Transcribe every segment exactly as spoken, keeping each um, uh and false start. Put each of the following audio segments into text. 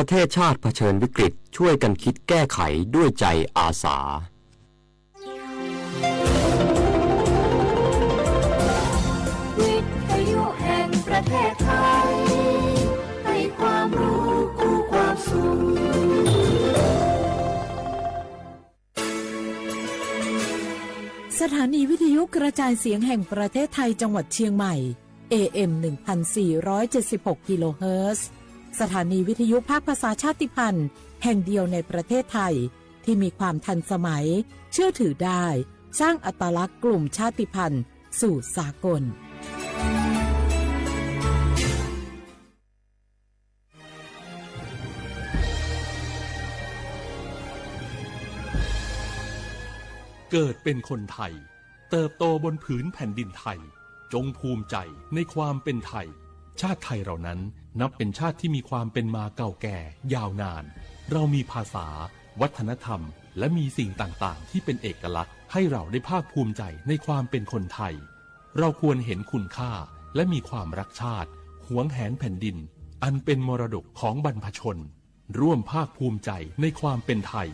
ประเทศชาติเผชิญวิกฤต ช่วยกันคิดแก้ไขด้วยใจอาสา วิทยุแห่งประเทศไทย ให้ความรู้คู่ความสุข สถานีวิทยุกระจายเสียงแห่งประเทศไทยจังหวัดเชียงใหม่ เอเอ็ม หนึ่งพันสี่ร้อยเจ็ดสิบหก กิโลเฮิรตซ์ สถานีวิทยุภาคภาษาชาติพันธุ์แห่งเดียวในประเทศไทย ที่มีความทันสมัย เชื่อถือได้ สร้างอัตลักษณ์กลุ่มชาติพันธุ์สู่สากล เกิดเป็นคนไทย เติบโตบนผืนแผ่นดินไทย จงภูมิใจในความเป็นไทย ชาติไทยเรานั้นนับเป็นชาติที่มีความเป็นมาเก่าแก่ยาวนาน เรามีภาษา วัฒนธรรม และมีสิ่งต่างๆ ที่เป็นเอกลักษณ์ ให้เราได้ภาคภูมิใจในความเป็นคนไทย เราควรเห็นคุณค่า และมีความรักชาติ หวงแหนแผ่นดิน อันเป็นมรดกของบรรพชน ร่วมภาคภูมิใจในความเป็นไทย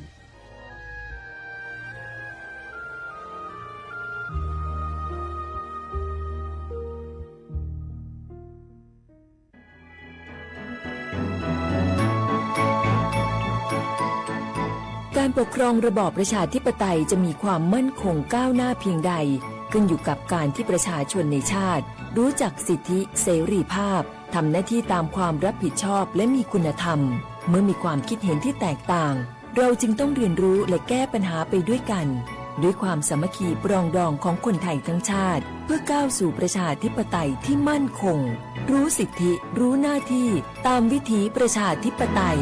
การปกครองระบอบประชาธิปไตยจะมีความมั่นคงก้าวหน้าเพียงใด ขึ้นอยู่กับการที่ประชาชนในชาติ รู้จักสิทธิเสรีภาพ ทำหน้าที่ตามความรับผิดชอบและมีคุณธรรม เมื่อมีความคิดเห็นที่แตกต่าง เราจึงต้องเรียนรู้และแก้ปัญหาไปด้วยกัน ด้วยความสามัคคีปรองดองของคนไทยทั้งชาติ เพื่อก้าวสู่ประชาธิปไตยที่มั่นคง รู้สิทธิ รู้หน้าที่ ตามวิถีประชาธิปไตย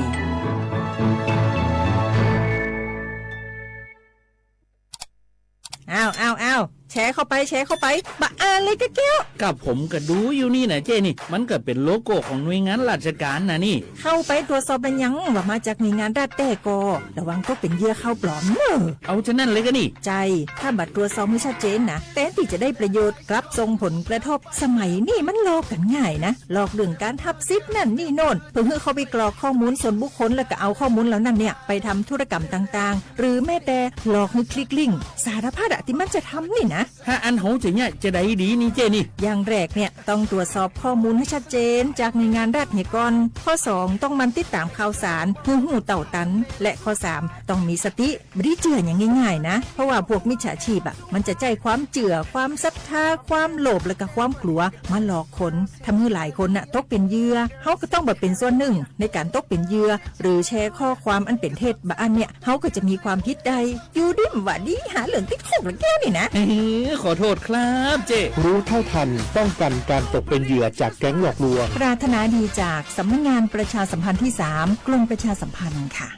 อ้าว อ้าว อ้าว แชร์เข้าไป แชร์เข้าไป บะอาเลยกะแก้ว กับผมก็ดูอยู่นี่นะเจ้นี่ มันก็เป็นโลโก้ของหน่วยงานราชการนะนี่ เข้าไปตรวจสอบแล้วยัง ว่ามาจากหน่วยงานรัฐแต๊กอ ระวังตกเป็นเหยื่อข่าวปลอมเนอะ เอาฉะนั้นเลยกะนี่ ใช่ ถ้าบ่ตรวจสอบให้ชัดเจนนะ แทนที่จะได้ประโยชน์ กลับส่งผลกระทบ สมัยนี้มันหลอกกันง่ายนะ หลอกเรื่องการหับสิทธิ์นั่นนี่โน่น เพื่อให้เข้าไปกรอกข้อมูลส่วนบุคคล แล้วก็เอาข้อมูลเหล่านั้นเนี่ย ไปทำธุรกรรมต่างๆ หรือแม้แต่หลอกให้คลิกลิงก์ สารพัดอะที่มันจะทำนี่นะ ถ้าอันโหจะเนี่ยจะได้ดีนี่เจ้นี่ อย่างแรกเนี่ยต้องตรวจสอบข้อมูลให้ชัดเจนจากหน่วยงานรัฐเนี่ยก่อน ข้อสองต้องหมั่นติดตามข่าวสาร เพื่อฮู้เต้าตัน และข้อสามต้องมีสติ บ่ได้เจื่ออย่างง่ายๆ นะ เพราะว่าพวกมิจฉาชีพอะ มันจะใช้ความเจื่อ ความศรัทธา ความโลภ และก็ความกลัว มาหลอกคน ทำให้หลายคนน่ะตกเป็นเหยื่อ เฮาก็ต้องบ่เป็นส่วนหนึ่งในการตกเป็นเหยื่อ หรือแชร์ข้อความอันเป็นเท็จ บะอันเนี่ย เฮาก็จะมีความผิดได้ อยู่ดีบ่าดีหาเรื่องติดคุกละแก้วนี่นะ เอ้ย ขอโทษครับเจ้ รู้เท่าทัน ป้องกันการตกเป็นเหยื่อจากแก๊งหลอกลวง ปรารถนาดีจากสำนักงานประชาสัมพันธ์ที่สาม กรมประชาสัมพันธ์ค่ะ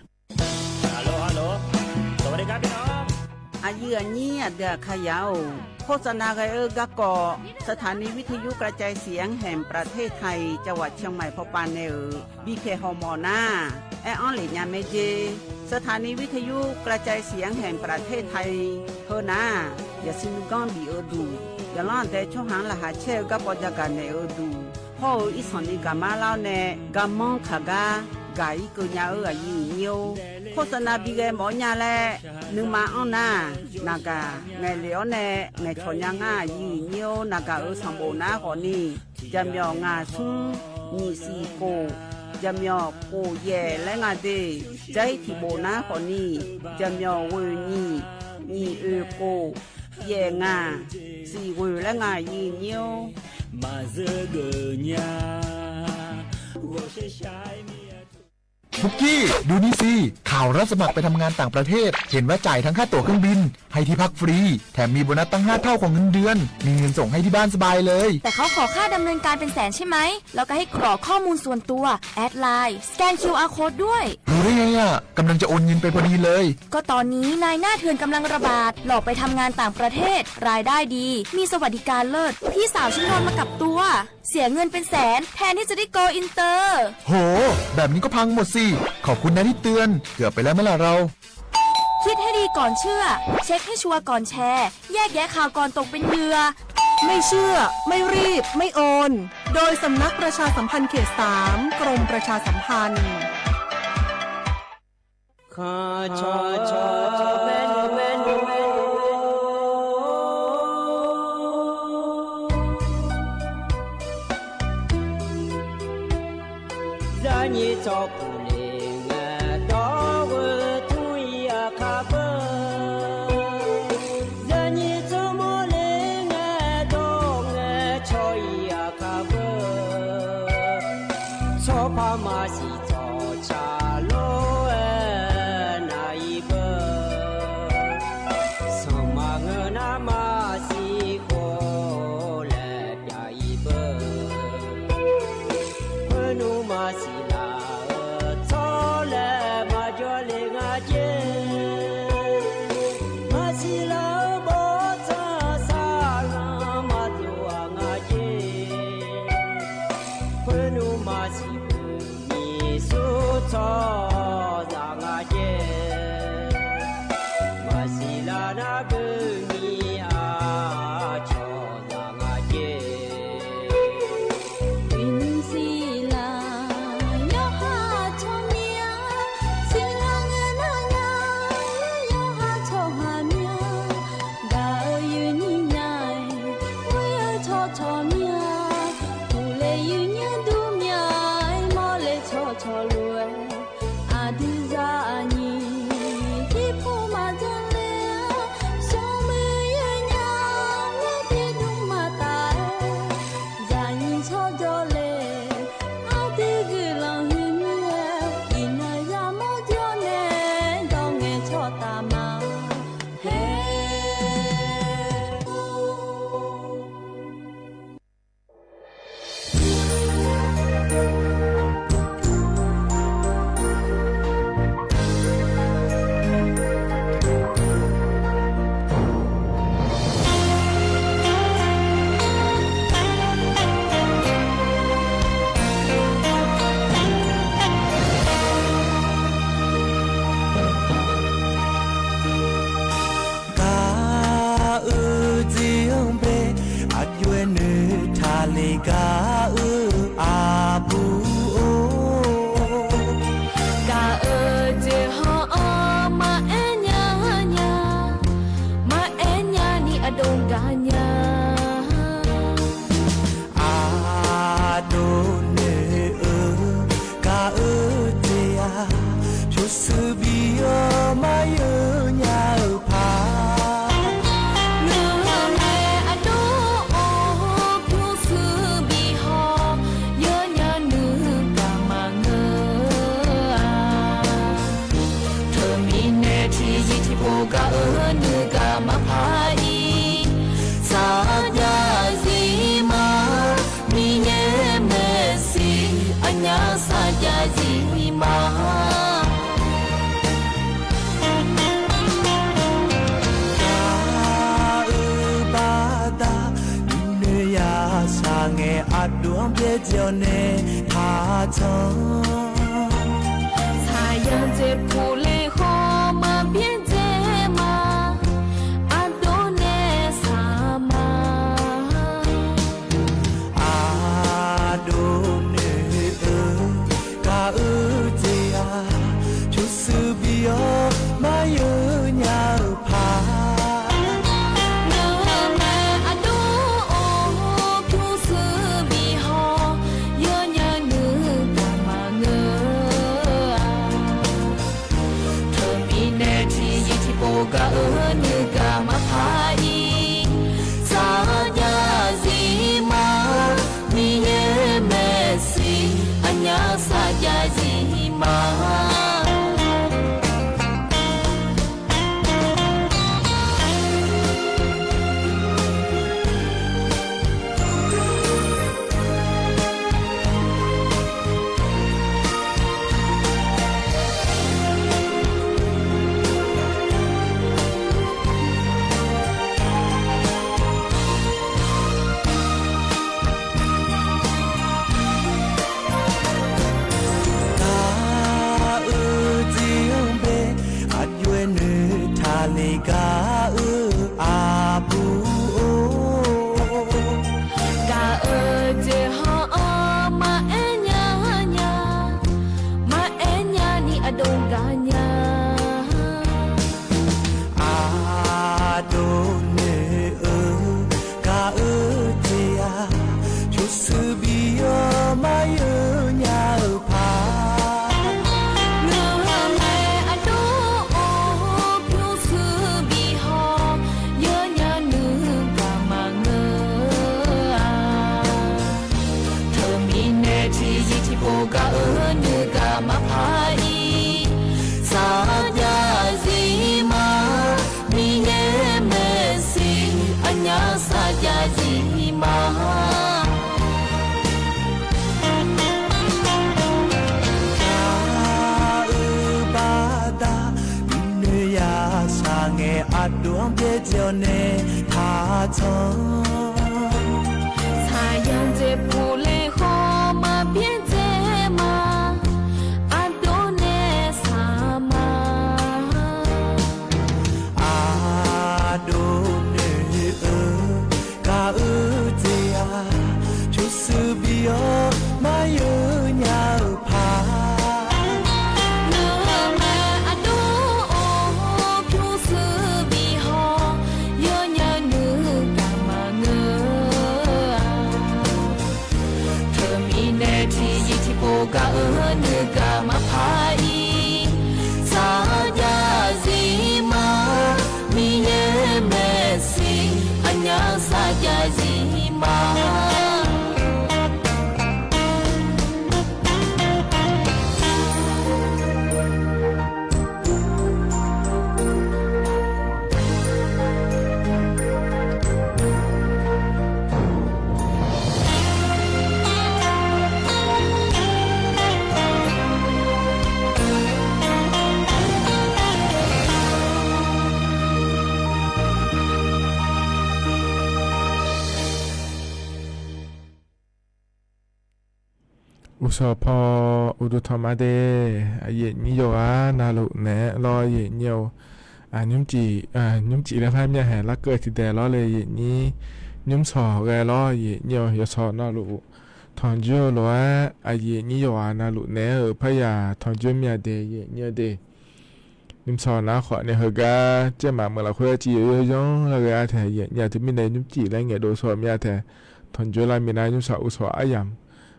ฮัลโหล ฮัลโหล สวัสดีครับพี่น้อง Aqyuif aqnyir aqdui aqkar ya-or, โฆษณา ghae-eu garkawv สถานีวิทยุกระจายเสียงแห่งประเทศไทย จังหวัดเชียงใหม่ pawpav nae-euq bikhaeq hawmawf nar, aer-anr lef nya mae jer. สถานีวิทยุกระจายเสียงแห่งประเทศไทย heu nar, yaqsiq nuiganr bif-eu duq, yaqlanr aqdae tsawrhaq-anr laqkhaq caer-eu garkawv jagaq naeq-eu duq, hawr-eu irsanq ni gaqmar lar-awr nae garmanr kaq gar gaq-ir keuv nya-eu aqyuif aqnyir-or, โฆษณา bighae mawf-awr nya laer nuima anr nar, naqgaq ngaeqlef-awr nae ngaeqcawq nya ngar aqyuif aqnyir-or, naqgaq-euq sanqbof nar khawfni, jaqmyawf ngaq smr nyiq siq khof, jaqmyawf khof yaef laer nga de. Jar-ir tiqbof nar khawfni, jaqmyawf ghoeq nyiq, nyiq oeq khof, yaef ngaq, siq ghoeq laer nga aqyuif aqnyir-or. Maqzeur geuf nya. ปุ๊กกี้ ดูนี่สิ ข่าวรับสมัครไปทำงานต่างประเทศ เห็นว่าจ่ายทั้งค่าตั๋วเครื่องบิน ให้ที่พักฟรี แถมมีโบนัสตั้งห้าเท่าของเงินเดือน มีเงินส่งให้ที่บ้านสบายเลย แต่เขาขอค่าดำเนินการเป็นแสนใช่ไหม แล้วก็ให้กรอกข้อมูลส่วนตัว แอดไลน์ สแกน คิวอาร์ โค้ด ด้วย รู้ได้ไงอะ กำลังจะโอนเงินไปพอดีเลย ก็ตอนนี้นายหน้าเถื่อนกำลังระบาด หลอกไปทำงานต่างประเทศ รายได้ดี มีสวัสดิการเลิศ พี่สาวฉันโดนมากับตัว เสียเงินเป็นแสน แทนที่จะได้ โกลอินเตอร์ โห แบบนี้ก็พังหมดสิ ขอบคุณนะที่เตือน เกือบไปแล้วไหมล่ะเรา คิดให้ดีก่อนเชื่อ เช็คให้ชัวร์ก่อนแชร์ แยกแยะข่าวก่อนตกเป็นเหยื่อ ไม่เชื่อ ไม่รีบ ไม่โอน โดยสำนักประชาสัมพันธ์เขตสาม กรมประชาสัมพันธ์ Kanq cawq cawq cawq maernmr maernmr. Zaqnyiq tsawrpuq le ngae dawr-eu tmr-ir aqkaq beu. Zaqnyiq tsawrmawr le ngae dawr ngae caw-ir aqkaq beu. Tsawrpaq maqsiq tsawrca lof-aer nav-ir beu. Sanqma ngeur nar maqsiq khof laer pyav-ir beu. Khoernmr maqsiq laf-eu tsawrlaeq maqjawr le nga jer. Maqsiq laf-eu bawrtsanq saqlanq maqdov-aq nga jer. Khoernmr maqsiq beu nyiq sur tsawrhaqzaq nga jer. Maqsiq laf nar beu nyiq aqcawq zaq nga jer. Uiqnymr siqlaq yawqha tsawrmyanr, siqlaq ngae nar nya yawqha tsawrhaq myanr. Gaq-eu yuifnyir nya-aer, ghoer-eu tsawrcawq myanr. Uqle yuifnyir dur myanr-aer, mawrle tsawrcawq lof-aer, aqdui zaqnyiq tiqpov maqdzanr le-a, smrmuiq yawnyaf-anr tiqdmr maqtaf-aer, zaqnyiq tsawrjawr le, aqdui guiqlanq huiqmir-aer, iqnan yamawr jawr nae dawr ngae tsawrtaf ma. Haer. Gaq-eu jeq-anr bae aqjox-aer noeqtaq le gaq-eu aqbur-or. Gaq-eu jeq hawr-anr maqaer nya nya, maqaer nya ni aqdov gaq nya. Aqdov noeq-eu gaq-eu jeq-aq, pyurshuir bi-awr maqyeu nya-eu paq. Nuima aqdov-or, pyurshuir bi haw, yawnya nuigaq maqngeur-a. Teumirnae tiqzir tiqpov gaq-eu nuigaq maqpar-ir, sarjax zif ma. Miqyaer maeqshi aqnyaf sarjax zif ma. Gaq-eu baqda nuinoeq yashaq ngae, aqdov-anr byaerdzae-awr nae taqcan. Saqyanq dzaeqpuq le haw maqbyaerdzae ma, aqdov nae saq ma. Aqdov noeq-eu gaq-eu jeq-aq, pyurshuir bi-awr maqyeu nya-eu paq. Nuima aqdov-or, pyurshuir bi haw, yawnya nuigaq maqngeur-a. Teumirnae tiqzir tiqpov gaq-eu nuigaq maqpar-ir, sarjax zif ma. Miqyaer maeqshi aqnyaf sarjax zif ma. tiqpov gaq-eu nuigaq maqpar-ir, sarjax zif ma. Miqyaer maeqshi aqnyaf sarjax zif ma. Aqyuif baqda nuinoeq yashaq ngae, aqdov-anr byaerdzae-awr nae taqtsanq. Saqyanq dzaeqpuq laer khawf maqbyaerdzae ma, aqdov nae saq ma. Aqdov noeq-eu gaq-eu jeq-aq, pyurshuir bi-awr maqyeuq nya-eu paq. Nuima aqdov-or, pyurshuir bi haw, yawnya nuigaq maqngeur-a. Teumirnae tiqzir tiqpov gaq-eu nuigaq maqpar-ir, sarjax zif ma. Miqyaer maeqshi aqnyaf sarjax zif ma. Uqshawq paw uqduq tanqma de. Aqyuif aqnyir yawqghaq navluf naeq-aer lawr, aqyuif aqnyir-or, nymrcif, nymrcif laer par myav haeq larkeuv tiqdaeq lawr le, aqyuif aqnyir nymrshawq ghae lawr, aqyuif aqnyir-or, yawshawq navluf tanqjoer-eu lof-aer, aqyuif aqnyir yawqghaq navluf naeq-aer-euq paryaq tanqjoer myav de, aqyuif aqnyir-eu de. Nymrshawq nar khawf ni heugar caermaf meuq lafkhoer civ yawyanr lar ghae-a taef, aqyuif aqnyir-aq teumirnae nymrcif laer ngaeqdov shawr-eu myav taef, tanqjoer lar minav nymrshawq uqshawq aryamq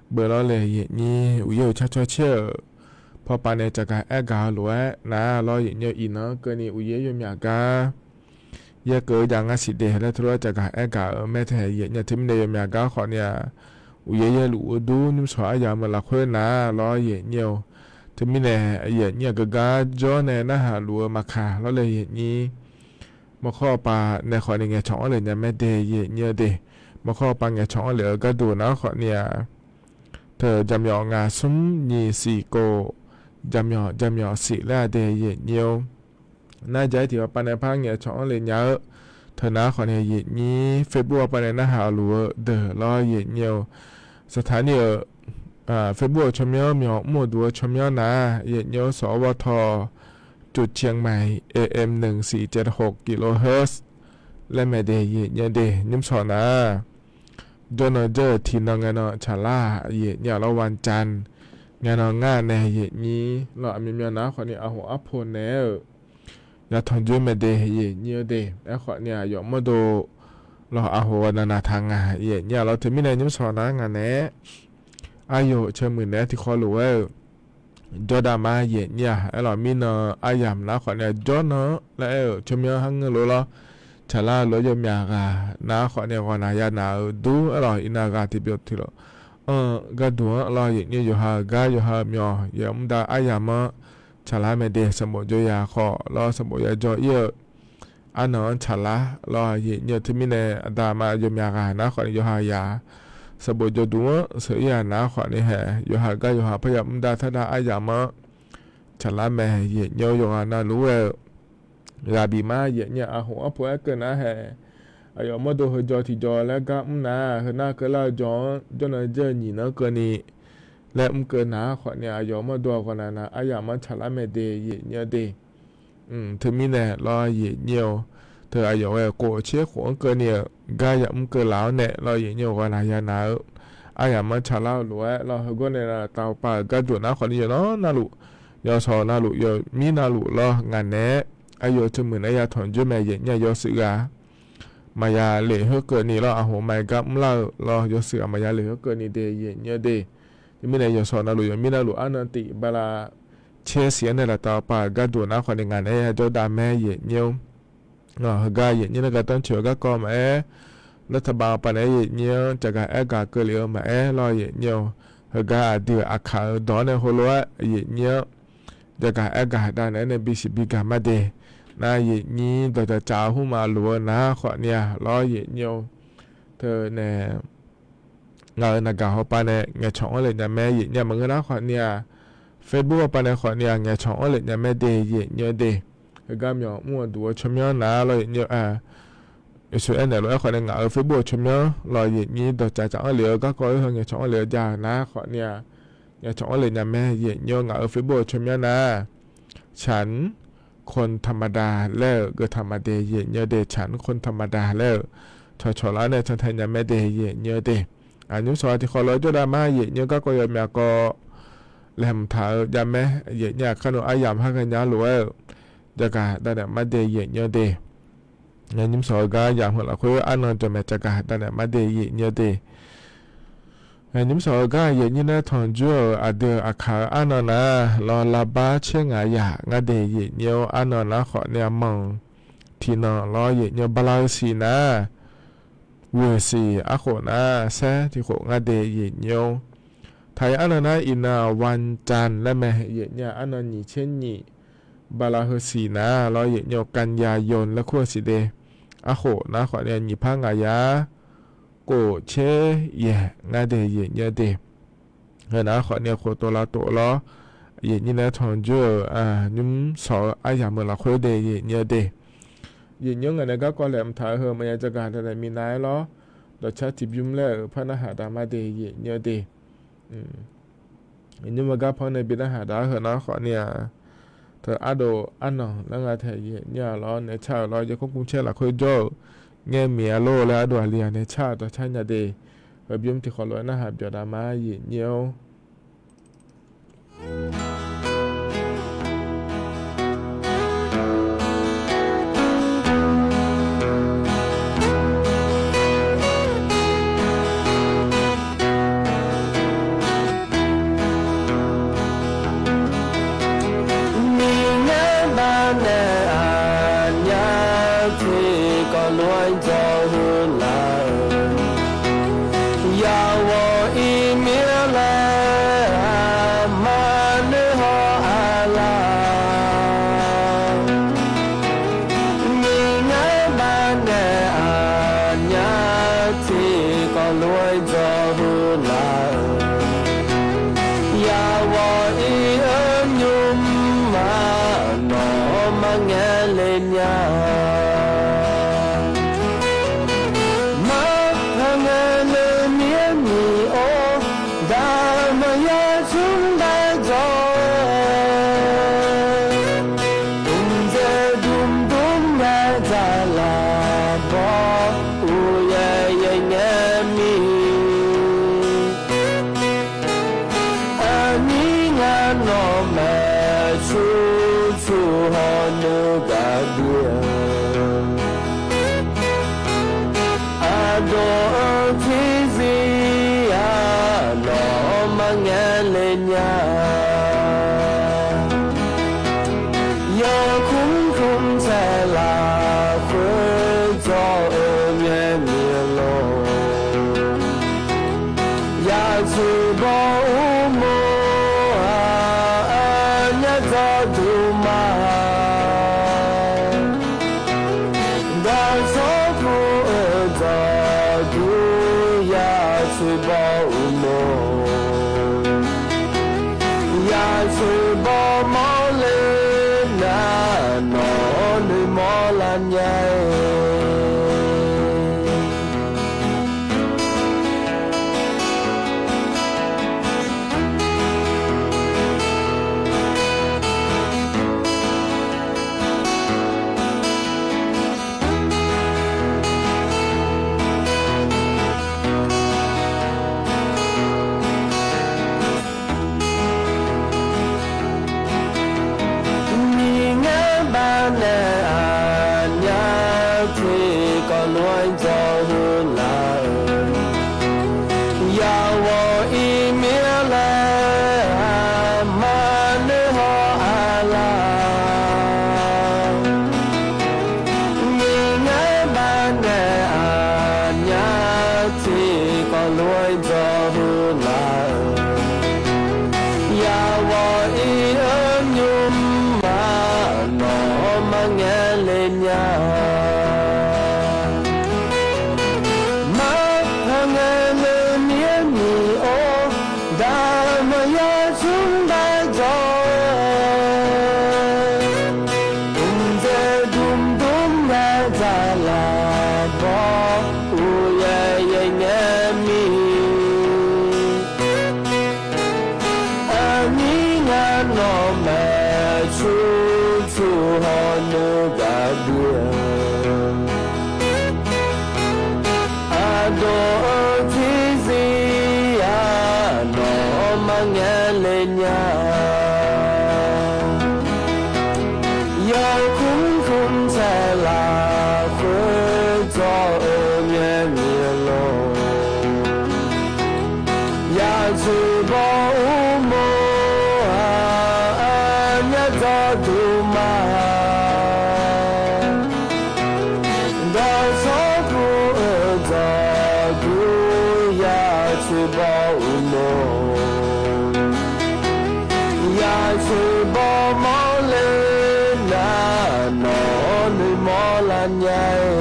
beu lawr le, aqyuif aqnyir uqyaer uqcar cawr caer-euq pawpav nae caqgaq aergaq-eu lof-aer nar lawr, aqyuif aqnyir-or, iqnan keuvni uqyaer yawmyaq gar yaerkeuv-eu jav ngar siq de laer teulof-aer caqgaq aergaq-eu mae taef, aqyuif aqnyir-aq teumirnae yawmyaq gar khawf ni-aq, uqyaer yaerluf-eu dur nymrshawq aryamq meuq lafkhoer nar lawr, aqyuif aqnyir-or, teumirnae aqyuif aqnyir-aq geugar jawr nae narhaq luf-eu maqkaq lawr le, aqyuif aqnyir mawrkawr pawpav nae khawf ni ngaeqcawq-anr le nya mae de, aqyuif aqnyir-eu de. Mawrkawr pawpav ngaeqcawq-anr le-eu gharduq nar khawf ni-aq, teu jaqmyawf ngaq smr nyiq siq kof, jaqmyawf jaqmyawf siq laer-a de, aqyuif aqnyir-or. Nar jaq-aer tiq pawpav nae par ngaeqcawq-anr le nya-eu teu nar khawf ni, aqyuif aqnyir Facebook pawpav nae narhaq luf-eu deuq lawr, aqyuif aqnyir-or. Saqtaq ni-euq Facebook-euq tsawrmyanr myawq mr-eu duq-eu tsawrmyanr nar, aqyuif aqnyir-or, sawq-awr bawr tawq จุดเชียงใหม่ เอเอ็ม หนึ่งสี่เจ็ดหก กิโลเฮิรตซ์ laer mae de, aqyuif aqnyir-eu de. Nymrshawq nar jawrnan jawr-eu tiqnan ngae nan tsaqlar-aq, aqyuif aqnyir-aq lawr วันจันทร์ ngae nan ngar nae, aqyuif aqnyir lawr, aqmyanmyan nar khawf ni aqhof arpo naeq-aer-euq yatanq joer mae de, aqyuif aqnyir-eu de. Aerkhawf ni aqyawf mawrdo lawr aqhof ghawqnaq naqtaq nga, aqyuif aqnyir-aq lawr. Teumirnae nymrshawq nar ngaq naeq-aer aqyawf ceumuiq naeq-aer tiqkhawv lof-aer-euq jawrdav ma, aqyuif aqnyir-aq. Aerlawq mirnan aryamq nar khawf ni jawrnan-anr laer aer-euq tsawrmyanr har ngeur lof lawr, tsaqlar-eu lof-aer yawmyaq ghaq nar khawf ni ghawqnaq yanaq-euq dur aerlawq, iqnav ghaq tiqbyov tiqlof anr-eu gharduq-anr lawr, aqyuif aqnyir yawqha-euq gar yawqha-euq myawq yawf mr dar aryamq-anr tsaqlar mae de. Sanqbof jawr ya khawf lawr, sanqbof ya jawr ir-eu arnan-anr tsaqlar lawr, aqyuif aqnyir-eu. Teumirnae aqda aqma yawmyaq ghaq nar khawf ni yawqha yaq sanqbof jawrduq-anr sheuq ir-aq nar khawf ni hae, yawqha-euq gar yawqha parya mr dar tar dar aryamq-anr tsaqlar mae, aqyuif aqnyir-or. Yawqghaq navluf-aer-eu ghaq bif ma, aqyuif aqnyir-aq. Aqhof arpo aer keuv nar hae, aqyawf mawrdo heu jaw tiq jaw laer gar mr nar, heu nar keuvlar-eu jaw-anr jawrnan jawr-eu nyiq nan keuvni laer mr keuv nar khawf ni, aqyawf mawrdo ghawqnaq naq aryamq-anr tsaqlar mae de, aqyuif aqnyir-eu de. Teumirnae lawr, aqyuif aqnyir-or, teu aqyawf ghae khof tser khof-anr keuvni-euq gar yamr keuv laf-awr nae lawr, aqyuif aqnyir-or, ghawqnaq yanaq-eu aryamq-anr tsaqlar-eu lof-aer lawr, heugawr nae laftav pav-euq gharduq nar khawf ni yawqnan navluf, yawshawq navluf, yawmir navluf lawr, ngaq naeq-aer aqyawf ceumuiq naeq-aer yatanq joer mae, aqyuif aqnyir-aq. Yawshuif ghaq maqya lef khoerkeuvni lawr, aqhof maqaer gar mrlar-eu lawr, yawshuif ghaq maqya lef khoerkeuvni de, aqyuif aqnyir-eu de. Teumirnae yawshawq navluf yawmir navluf arnan tif bala caer siq-anr nae laftav pav-euq gharduq nar khawf ni ngaq naeq-aer yajawr dav mae, aqyuif aqnyir-or. Heugar aqyuif aqnyir nar gar tanrcoeq-eu garkawv maqaer, laftav pav pav naeq-aer aqyuif aqnyir-anr caqgaq aer gaq keuvlef-eu maqaer lawr, aqyuif aqnyir-or. Heugar aqdui-euq aqkaq-euq dawq-anr nae heulof-aer yaeqnyir-anr jagaq aer gaq dav naeq-aer nae bisiq bigaq mar de. Nar yaeqnyir dawqdzaq tsaf-eu hmr maqlof-eu nar khawfni-aq lawr yaeqnyir-eu teu nae ngaq-euq naqgaq hawpav nae ngaeqcawq-anr lef nya mae yaeqnyir-a maqngeur nar khawfni-aq, Facebook hawpav nae khawfni-aq ngaeqcawq-anr lef nya mae de yaeqnyir-eu de. Heugar myawq mr-eu duq-eu tsawrmyanr nar lawr yaeqnyir-eu, Yeqsur aernaeq lof-aer khawfni ngaq-euq Facebook-eu tsawrmyanr lawr yaeqnyir dawqdzaq tsaf-anr lef-eu garkawv-eu heu ngaeqcawq-anr lef-eu jav-eu nar khawfni-aq, ngaeqcawq-anr lef nya mae yaeqnyir-eu ngaq-euq Facebook-eu tsawrmyanr nar ฉันคนธรรมดา laer-euq geuf taq ma de yaeqnyir-eu de ฉันคนธรรมดา laer-euq cawqcawq lar nae cantae nya mae de yaeqnyir-eu de. Aqnymr sawq-a tiqkhawf lof-aer jawrdav mar yaeqnyir-eu garkawv yawmyaq kawv laeqhmq taq-eu jav mae yaeqnyir-aq kar nmr aryamq har ghae nya lof-aer-euq jagaq dav naeq mar de yaeqnyir-eu de. Aqnymr sawq-eu gar yamq heu lafkhoer arnan jawqmaeq jagaq dav naeq mar de yaeqnyir-eu de. Aqnymr sawq-eu gar yaeqnyir nae tanqjur-euq aqdui-euq aqkaq-eu arnan nar lawr lavbar tser ngaq yaq ngar de yaeqnyir-eu arnan nar khawfni-aq manq tiqnan lawr yaeqnyir-eu bala heu siq nar ghoeq siq arkhof nar saer tiqkhof ngar de yaeqnyir-eu. Taq-ir arnan nar iqnan-aq วันจันทร์ laer mae yaeqnyir-aq arnan nyiq tser nyiq bala heu siq nar lawr yaeqnyir-eu กันยายน laer kur-eu siq de. Arkhof nar khawfni-aq nyiq par ngaq yaq khof tser yaeq ngar de yaeqnyir-eu de. Heu nar khawfni-aq khof tov lar tov lawr yaeqnyir nae tanqjur-euq aqnymr sawq-eu aryamq-eu lafkhoer de yaeqnyir-eu de. Yaeqnyir-eu ngaq nae garkawv laeqhmq taq-eu heu maqya jagaq dav naeq minav-aer lawr dawqcar tiqbymr laer-euq par narhaq dav mar de yaeqnyir-eu de. Yaeqnyir-eu garpanr nae bi narhaq dav-ar heu nar khawfni-aq teu ardov arnan nar nga tae yaeqnyir-aq lawr nae car-euq lawr yaerkanr kmr caer lafkhoer jawr-euq ngaer miq-a lor laer ardov aqli-aq nae car-euq dawqcar nya de. Heubymr tiqkhawf lof-aer narhaq byawq dav mar yaeqnyir-or. Miqngaer banae aqnyaf tiqkawv lof-aer dzawq huiq laf-euq yawqghaq Iqmir laer aqma noeqhaw aqlaf. Miqngaer banae aqnyaf tiqkawv lof-aer dzawq huiq laf-euq yawqghaq Iq-eu nymr-a nawq-anr marngaeq le nya. Marngaeq le mir-aer nyiq-or, daqmaqya tsmr dae dzawq-eu mqdzaeq dmdmr nae dzaqlaq bawr uqyaer yaer ngaer mir. Aqnyir ngar nawq maeq cur cur hawr nuigaq dir-eu aqdawq-eu tiqzir-aq nawq-anr marngaeq le nya. Yawkmr kmr taeq lafkhoer dzawq-eu ngaeq mir lor. Yaqtsoeq baw uqmov-aq aqnyaf dzawqduq ma. Dawqshawr pu-eu dzawqduq yaqtsoeq baw uqmov. Yaqtsoeq baw mawrle nar nawq-anr noeqmawr lar nya-eu. Miqngaer banae aqnyaf Yawtsmr dav jawr-eu, mqdzaeq dmdmr nya dzaqlaq bawr, uqyaer yaer ngaer mir. Aqnyir ngar nawq maeq tsutsuq hawq nuigaq buir-eu, aqdawq-eu tiqzir-aq nawq-anr marngaeq le nya. Yawkmr kmr taeq lafkhoer dzawr-eu ngae mir-eu lor. Yaqtsoeq baw mr mawr-aq, aqnyir dzawrduq ma. Dawqtawvluf-eu dzawrduq yaqtsoeq baw mr mawr. Yaqtsoeq baw mawr ler nar, nawq-anr noeqmawr lar nya-eu.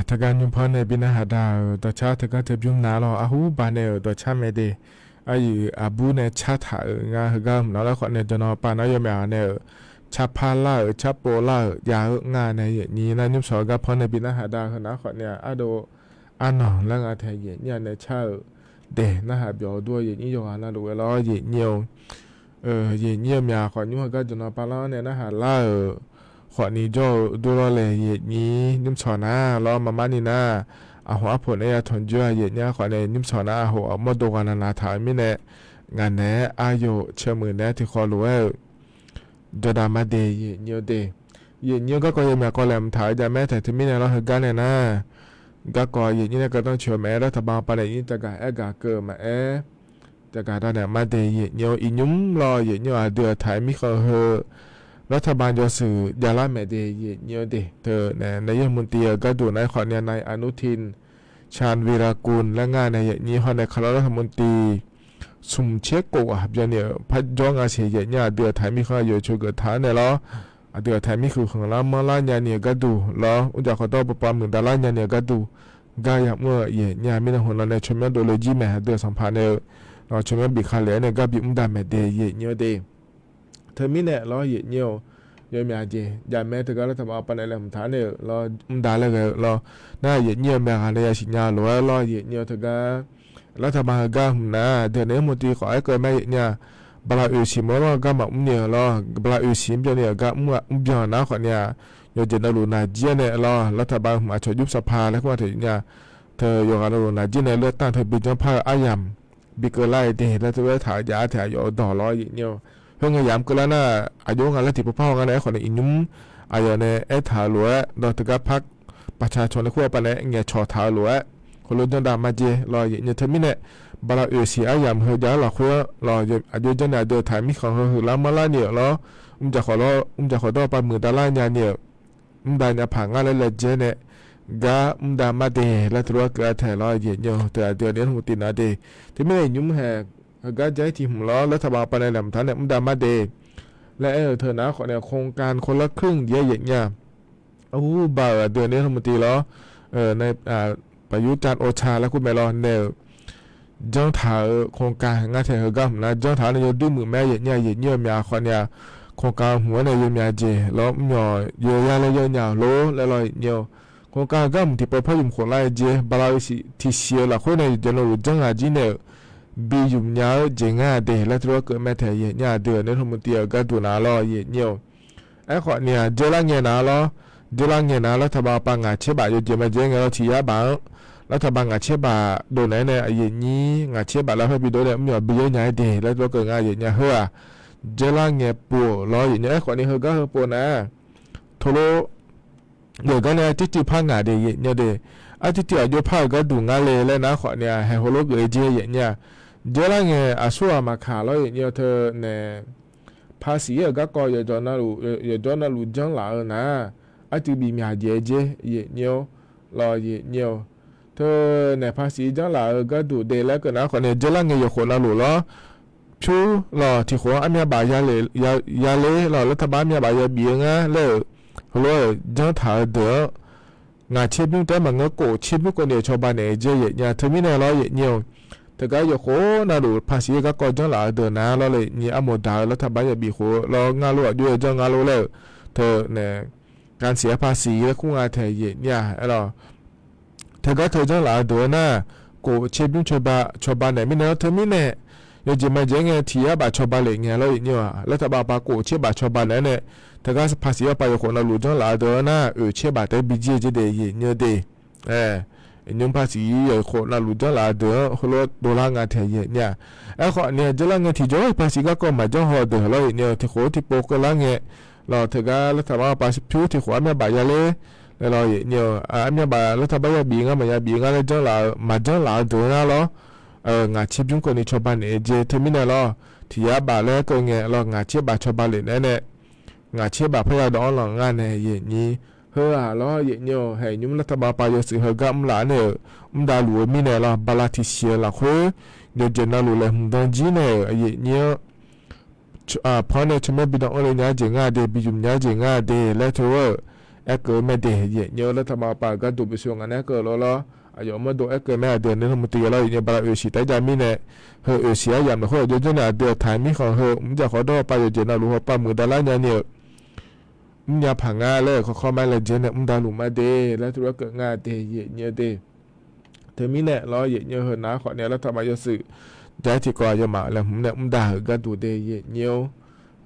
Teugar nymr par nae bi narhaq da-euq dawqcar teugar teu bymr nar lawr, arhu baq nae-euq dawqcar mae de. Aqyuif aqbur nae cartaq-euq nga heugar mq nar lawr khawf nae, jawqnan pav nar yawmyaq nae-euq carpar lar-euq carpov lar-euq jav-eu nga nae, yaeqnyir nar nymr sawq-eu gar par nae bi narhaq da-eu heunar khawf nae-aq, ardov arnan lar nga tae yaeqnyir-a nae car-euq daeq narhaq byawq dur-eu yaeqnyir yawqghaq navluf-aer lawr yaeqnyir-eu yaeqnyir-eu myaq khawf nymr heugar jawqnan pav lar-anr nae narhaq lar-euq khawfni jawr-eu dur lawr laer yaeqnyir nymr sawq nar lawr maqmar ni nar, aqhmq arpoeq nae ya tanqjoer-a yaeqnyir-a khawf nae nymr sawq nar aqhmq aqmawr dov ghaq navnav taq-euq mirnae, ngaq naeq-aer aryawf caermuiq naeq-aer tiqkhawf lof-aer-euq jawrdav mar de yaeqnyir-eu de. Yaeqnyir-eu garkawv yawmyaq kawv laeqhmq taq-eu jamaer taeq teumirnae lawr heugar nae nar, garkawv yaeqnyir nae gardanr coeq-eu maqaer, lar taqba pavnae yaeqnyir taqgaq aer gaq keuv-eu maqaer, taqgaq dawq naeq mar de yaeqnyir-eu iqnymr lawr yaeqnyir-eu aqdui-euq taq-aer mirkhanq heu lar taqba jawrshuif javlar maeq de yaeqnyir-eu de. Teunae nae yawmuiq tiv-euq gharduq nar-aer khawf nae nar-aer aqnur tin can viragun laer nga nae yaeqnyir hawr nae kaqlar lar taqmuiq tiv smq tser kof-aq byanni-euq par jawr nga siq yaeqnyir aqdui-euq taq-aer mirkhanq yawcoeq geuf taq-anr nae lawr, aqdui-euq taq-aer mirkhanq khanqlar manrlar nyani-euq gharduq lawr, mrjaq khawqdawr baqpav muiqdavlar nyani-euq gharduq gar yamr-eu yaeqnyir-a mirnae hmq nan nae tsawrmyanr dovle jir mae. Aqdui-euq sanqpaq nae-eu tsawrmyanr bifkale-aer nae gar bimr da maeq de yaeqnyir-eu de. Teumirnae lawr yaeqnyir-eu yawmyaq jeq jamaer teugar lar taqba pavnae laeqhmq taq-anr nae-euq lawr mr da laer ghae-eu lawr, nar yaeqnyir-eu myaq ghaq nae yasiq nya lof-aer lawr yaeqnyir-eu teugar lar taqba heugar hmq nar deuq nae yawmuiq tiv khawf aer keuv mae yaeqnyir-a. Bala oeqsiq mawr-awr gar maqmr ni-euq lawr, bala oeqsiq mr byanni-euq gar mr byan nar khawf nae-aq, yawqjeq navluf naqjir-aer nae lawr lar taqba hmq aqcawq jmr sanqpaq laer kur nga taef yaeqnyir-a. Teu yawqghaq navluf naqjir nae lar tanq teu bi janr par-eu aryamq bi keuv lar-aer de laer teugar taq-eu jav-a taef aqyawf-eu dawq lawr yaeqnyir-eu. Khoerngae yamq keuv lar nar, aqjox nga laer tiqpov par haw nga nae aerkhawf nae iqnymr aqyawf nae aertaq-eu lof-aer dawq teugar par paqcaq cawq nae kur-a pavnae ngaeqcawq taq-eu lof-aer khoerlof janr dav mar jae lawr yaeqnyir-eu teumirnae, bala oeqsiq aryamq heu jav-aer lafkhoer-anr lawr aqjox janr nae aqdui-euq taq-aer mirkhanq heu huiqlar manrlar ni-euq lawr, mrjaq khawqdawr baqpav muiqdavlar nyani-euq mr da nya paq ngar laer laejae nae gar mr da mar de laer teulof-aer keuv-a taef lawr yaeqnyir-eu teu aqdui-euq nae yawmuiq tiv nar de. Teumirnae iqnymr haeq heugar jav-ir tiq hmq lawr lar taqba pavnae laeqhmq taq-anr nae mr da mar de laer aer-euq teu nar khawf nae โครงการคนละครึ่ง jeq-aer yaeqnyir-a. Arhu ba-euq aqdui-euq nae yawmuiq tiv lawr, nae ประยุทธ์ จันทร์โอชา laer kur mae lawr nae-euq janr taq-euq โครงการ ngar taef heugar hmq nar janr taq-anr nae yawduir muiq mae yaeqnyir-a. Yaeqnyir-eu myaq khawf nae-aq โครงการ hmq-aer nae yawmyaq jeq lawr mr yawq yawya laer yawr nya-euq lor laer lawr yaeqnyir-eu. โครงการ heugar hmq tiqpov par ymq khof lar-eu jeq bala oeqsiq tiqsiq-eu lafkhoer nae yawqjeq navluf janr ghaq jir nae-euq bi ymq nya-eu jeq ngar-a de laer teulof-aer keuv mae taef yaeqnyir-a. Aqdui-euq nae yawmuiq tiv-euq gharduq nar lawr yaeqnyir-eu. Aerkhawf ni-aq, dzeurlar ngae nar lawr, dzeurlar ngae nar lar taqba pavnae ngaq tser baf yawjeq ma dzae ngae lawr tiq yar baf-anr, lar taqba ngaq tser baf dovnaeq-aer nae yaeqnyir ngaq tser baf lar khoer bi dov nae mr yawq bi yawr nya-aer de laer teulof-aer keuv nga yaeqnyir-a. Heu-aq, dzeurlar ngae pov-euq lawr yaeqnyir-a. Aerkhawf ni heugar heu pov nar, teulof yawqgar nae arcuiv cuiv par ngaq de yaeqnyir de. Arcuiv cuiv aqjox par-euq gharduq ngar le laer nar khawf ni-aq, haeq heulof geuf-eu jeq yaeqnyir-a. dzeurlar ngae aqsur ghaq maqkaq lawr yaeqnyir-eu teu nae, paqsiq-ir-euq garkawv yawqjawr navluf janrlaf-eu nar, arcuiv bif myaq jaeq-aer jer yaeqnyir-awr lawr yaeqnyir-eu teu nae paqsiq janrlaf-eu gharduq de laer keuv nar khawf nae dzeurlar ngae yawqkhof navluf lawr pyur lawr tiqkhof-anr armyav baf yaler lawr lar taqbar armyav baf yabif-eu ngar laer-euq heulof-aer-euq janrtaq-eu deuq-anr ngaq tserbymr taef-aer maqngeur, kof tserbymr keuvni-euq cawba naeq-aer jer yaeqnyir-a. Teumirnae lawr yaeqnyir-eu teugar yawqkhof navluf paqsiq-ir garkawv janrlaf-eu deuq nar lawr le nyi armoq daq-eu lar taqbar yabif khof-eu lawr ngar lof aqjox-aer janr ngar lof laer-euq teu nae, gansiq-aer paqsiq laer kur nga taeq yaeqnyir-a aerlawr. Teugar teu janrlaf-eu deuq-eu nar, kof tserbymr cawba naeq mirnae lawr teumirnae, yawjeq majeq-aer ngae tiq yar baf cawba lef ngae lawr yaeqnyir-aq lar taqbar paq kof tser baf cawba naeq-aer nae, teugar paqsiq-ir paq yawqkhof navluf janrlaf-eu deuq-eu nar oeq tser baf taef-aer bijir-eu jer de yaeqnyir-eu de. Nymr paqsiq-ir yawqkhof navluf janrlaf-eu deuq-anr heulof-aer dovlar nga taeq yaeqnyir-a. Aerkhawf ni-a dzeurlar ngae tiqjawr-ir paqsiq garkawv maqjanr haw-eu deuq lawr yaeqnyir-eu tiqkhof-eu tiqpov keuvlar ngae lawr teugar lar taqbar paq pyur tiqkhof armyav baf yaler laer lawr yaeqnyir-eu armyav baf lar taqbar yabif ngar maqya bif ngar laer janrlaf-eu maqjanrlaf-eu deuq-eu nar lawr, ngaq tserbymr keuvni cawba naeq-aer jer teumirnae lawr, tiq yar baf laer keuv ngae lawr ngaq tser baf cawba lef naeq-aer nae, ngaq tser baf parya dawv-anr lanq ngar nae yaeqnyir. Heu-aq lawr yaeqnyir-eu haeq nymr lar taqbar paq yawshuif heugar mrlaf nae-euq mr davluf-eu mirnae lawr bala tiqsiq-eu lafkhoer yawqjeq navluf laeqhmq dan jir nae-euq yaeqnyir-anr Panr nae tsawrmyanr bi dan anr le nya-aer jeq ngar de, bi ymq nya-aer jeq ngar de laer teu-eu aerkeuv-eu mae de yaeqnyir-eu lar taqbar paq-euq gharduq boeqsoe ngaq nae aerkeuv-eu lawr lawr, aqyawf mawrdo aerkeuv mae aqdui-aq nuinoeq muiqdui ya lawr yaeqnyir-eu bala oeqsiq taef-aer jav mirnae, heu oeqsiq aryamq lafkhoer aqjox jawr nae aqdui-aq taq-eu mirkhanq heu mr jaq khawf dawr-eu paq yawqjeq navluf hawpar muiq davlar nyani-euq mrnya paq ngar laer-euq khawkhaw ma laejae nae mr davluf ma de laer teu-eu aerkeuv ngar de yaeqnyir-eu de. Teumirnae lawr yaeqnyir-eu heu nar khawf ni-a lar taqbar yawshuif jar-aer tiqkawv aqyawfmaf laeqhmq nae mr dav-euq gharduq de yaeqnyir-or.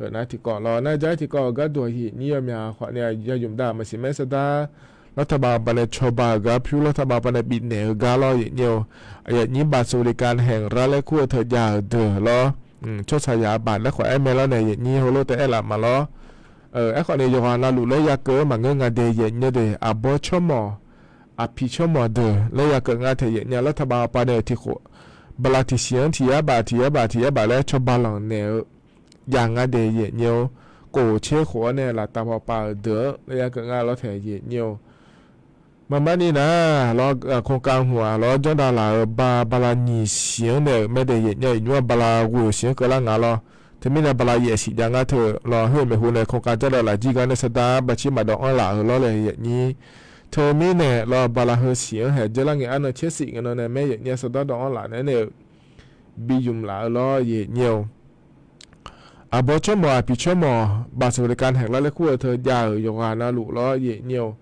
Heu nar tiqkawv lawr nar jar-aer tiqkawv-euq gharduq yaeqnyir yawmyaq khawf ni-a yayumq dav maqsiq maer sar dar lar taqbar baqnae cawba-euq gar pyur lar taqbar baqnae bifnaeq-eu gar lawr yaeqnyir-or. Yaeqnyir baq sovleqkav haeq lar laer kur-eu teu jav-euq deuq lawr, tsawrhaqzaq baq laer khawf aer mae lawr nae yaeqnyir heulof taef aerlaf maqlawr. Aerkhawf ni yawqghaq navluf laer yakeuv-eu maqngeur nga de yaeqnyir-eu de, aqbawr tsawrmawq aqpiq tsawrmawq deuq laer yakeuv ngar taeq yaeqnyir-a lar taqbar paq nae-euq tiqkhof bala tiqsiq-anr tiq yar baf tiq yar baf tiq yar baf laer cawba lanq naeq-eu jav ngar de yaeqnyir-or. Kof tser khof-awr nae laftav pawpav-euq deuq-anr laer yakeuv ngar lawr taeq yaeqnyir-or. Maqmar ni nar lawr, โครงการ hmq-aq lawr janr dav laf-euq ba bala nyiq siq-anr nae-euq mae de yaeqnyir-a. Iqnymr-aq bala ghoeq siq-anr keuvlar nga lawr. Teumirnae bala yaef siq jav ngar teu lawr, heu maeqhu nae โครงการ janr dav laf jir gar nae sar dar baqcir maqdawv anr laf-euq lawr le yaeqnyir. Teumirnae lawr bala heu siq-anr haeq dzeurlar ngae arnan caer siq ngae nan nae maer yaeqnyir-a sar dar dawv anr laf naeq-aer nae-euq bi ymq laf-eu lawr yaeqnyir-or. Aqbawr tsawrmawq aqpiq tsawrmawq baq sovleqkav haeq lar laer kur-eu teu jav-euq yawqghaq navluf lawr yaeqnyir-or.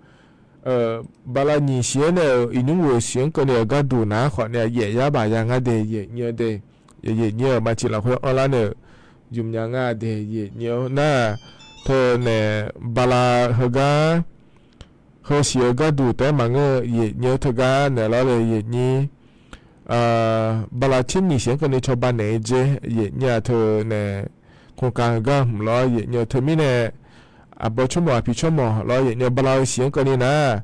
Bala nyiq siq-anr nae-euq iqnymr ghoeq siq-anr keuvni-euq gharduq nar khawf ni-a yaef yar baf ya ngar de yaeqnyir-eu de. Yaeqnyir-euq maqciq lafkhoer anrlar nae-euq ymq nya ngar de yaeqnyir-or nar, teu nae bala heugar heu siq-eu gharduq taef-aer maqngeur-eu yaeqnyir-eu teugar naeq lawr le yaeqnyir. Bala tser nyiq siq-anr keuvni cawba naeq-eu jer yaeqnyir-a teu nae โครงการ gar hmq lawr yaeqnyir-eu teumirnae aqbawr tsawrmawq aqpiq tsawrmawq lawr yaeqnyir-eu bala heu siq-anr keuvni nar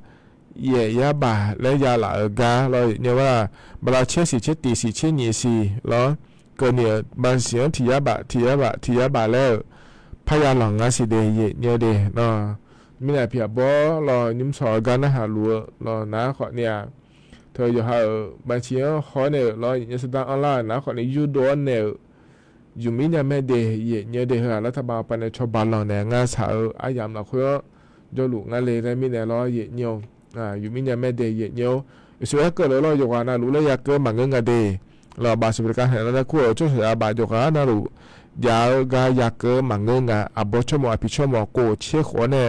yaef yar baf laer ya laf-euq gar lawr yaeqnyir-a. Bala tser siq tser tiq siq tser nyiq siq lawr keuvni-euq bala siq-anr tiq yar baf tiq yar baf tiq yar baf laer-euq parya lanq ngar siq de yaeqnyir-eu de. Mirnae aqpiq aqbawr lawr nymr sawq-eu gar narhaq luf-eu lawr nar khawf ni-a, teu yawqha-euq baqcir-anr hawr nae-euq lawr yaeqnyir sar dar anrlar-euq nar khawf ni yurdov-awr nae-euq ymq mir nya mae de yaeqnyir-eu de. Heu-aq lar taqbar paq nae cawba lanq naeq ngar shaq-eu aryamq lafkhoer-anr jawrluf ngar le laer mirnae lawr yaeqnyir-or. Ymq mir nya mae de yaeqnyir-or. Yeqsur aerkeuv lef lawr yawqghaq navluf laer yakeuv maqngeur nga de. Lawr baq sovleqkav haeq lar laer kur-euq tsawrhaqzaq baf yawqghaq navluf jav-eu gar yakeuv maqngeur nga. Aqbawr tsawrmawq aqpiq tsawrmawq kof tser khof-awr nae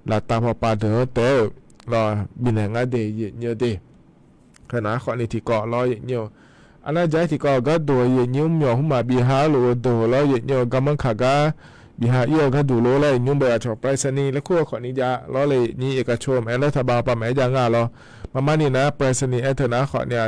laftav pawpav deuq-anr taef-aer-euq lawr bifnaeq ngar de yaeqnyir-eu de. Heu nar khawf ni tiqkawv lawr yaeqnyir-or. Arnar jar-aer tiqkawv-euq gharduq yaeqnyir mr myawq hmr maq bif ha-aer lof-eu deuq lawr yaeqnyir-eu garmanr kaq gar bif ha ir-eu gharduq lor laer iqnymr bae aqcawq ไปรษณีย์ laer kur-eu khawf ni jav lawr le yaeqnyir เอกชน maqaer lar taqbar paq maqaer jav ngar lawr. Maqmar ni nar ไปรษณีย์ aer teu nar khawf ni-a,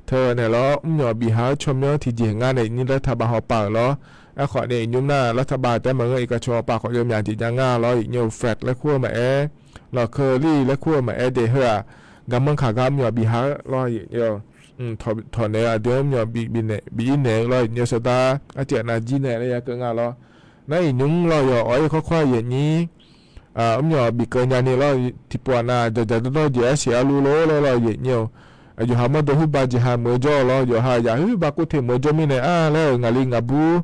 teu naeq lawr mr myawq bif ha-aer tsawrmyanr tiqjeq ngar nae yaeqnyir lar taqbar hawpav-euq lawr. Aerkhawf ni iqnymr nar lar taqbar taef-aer maqngeur เอกชน hawpav khawf yawmyaq jeq jav ngar lawr yaeqnyir-eu แฟลต laer kur-eu maqaer, lawq keulir laer kur-eu maqaer de heu-aq, garmanr kaq gar mr myawq bif ha-aer lawr yaeqnyir-eu tawq naeq-eu aqdui-anr mr myawq bif ir naeq-eu lawr, iqnyir saqdar arciv aqnav jir naeq laer ya keuv nga lawr. Nar iqnymr lawr yawq awq-ir khawr khawr-aq yaeqnyir mr myawq bif keuv nyani lawr, tiqpov aqnav dzaqdzaq dawrdawr jeq arsiq arlu lor laer lawr yaeqnyir-awq. Yawqha mawrdo huirba jeqha meuq-eu jawr-eu lawr, yawqha yaq huirba kurteq meuq-eu jawr mirnae-a laer-euq ngaqli ngaqbur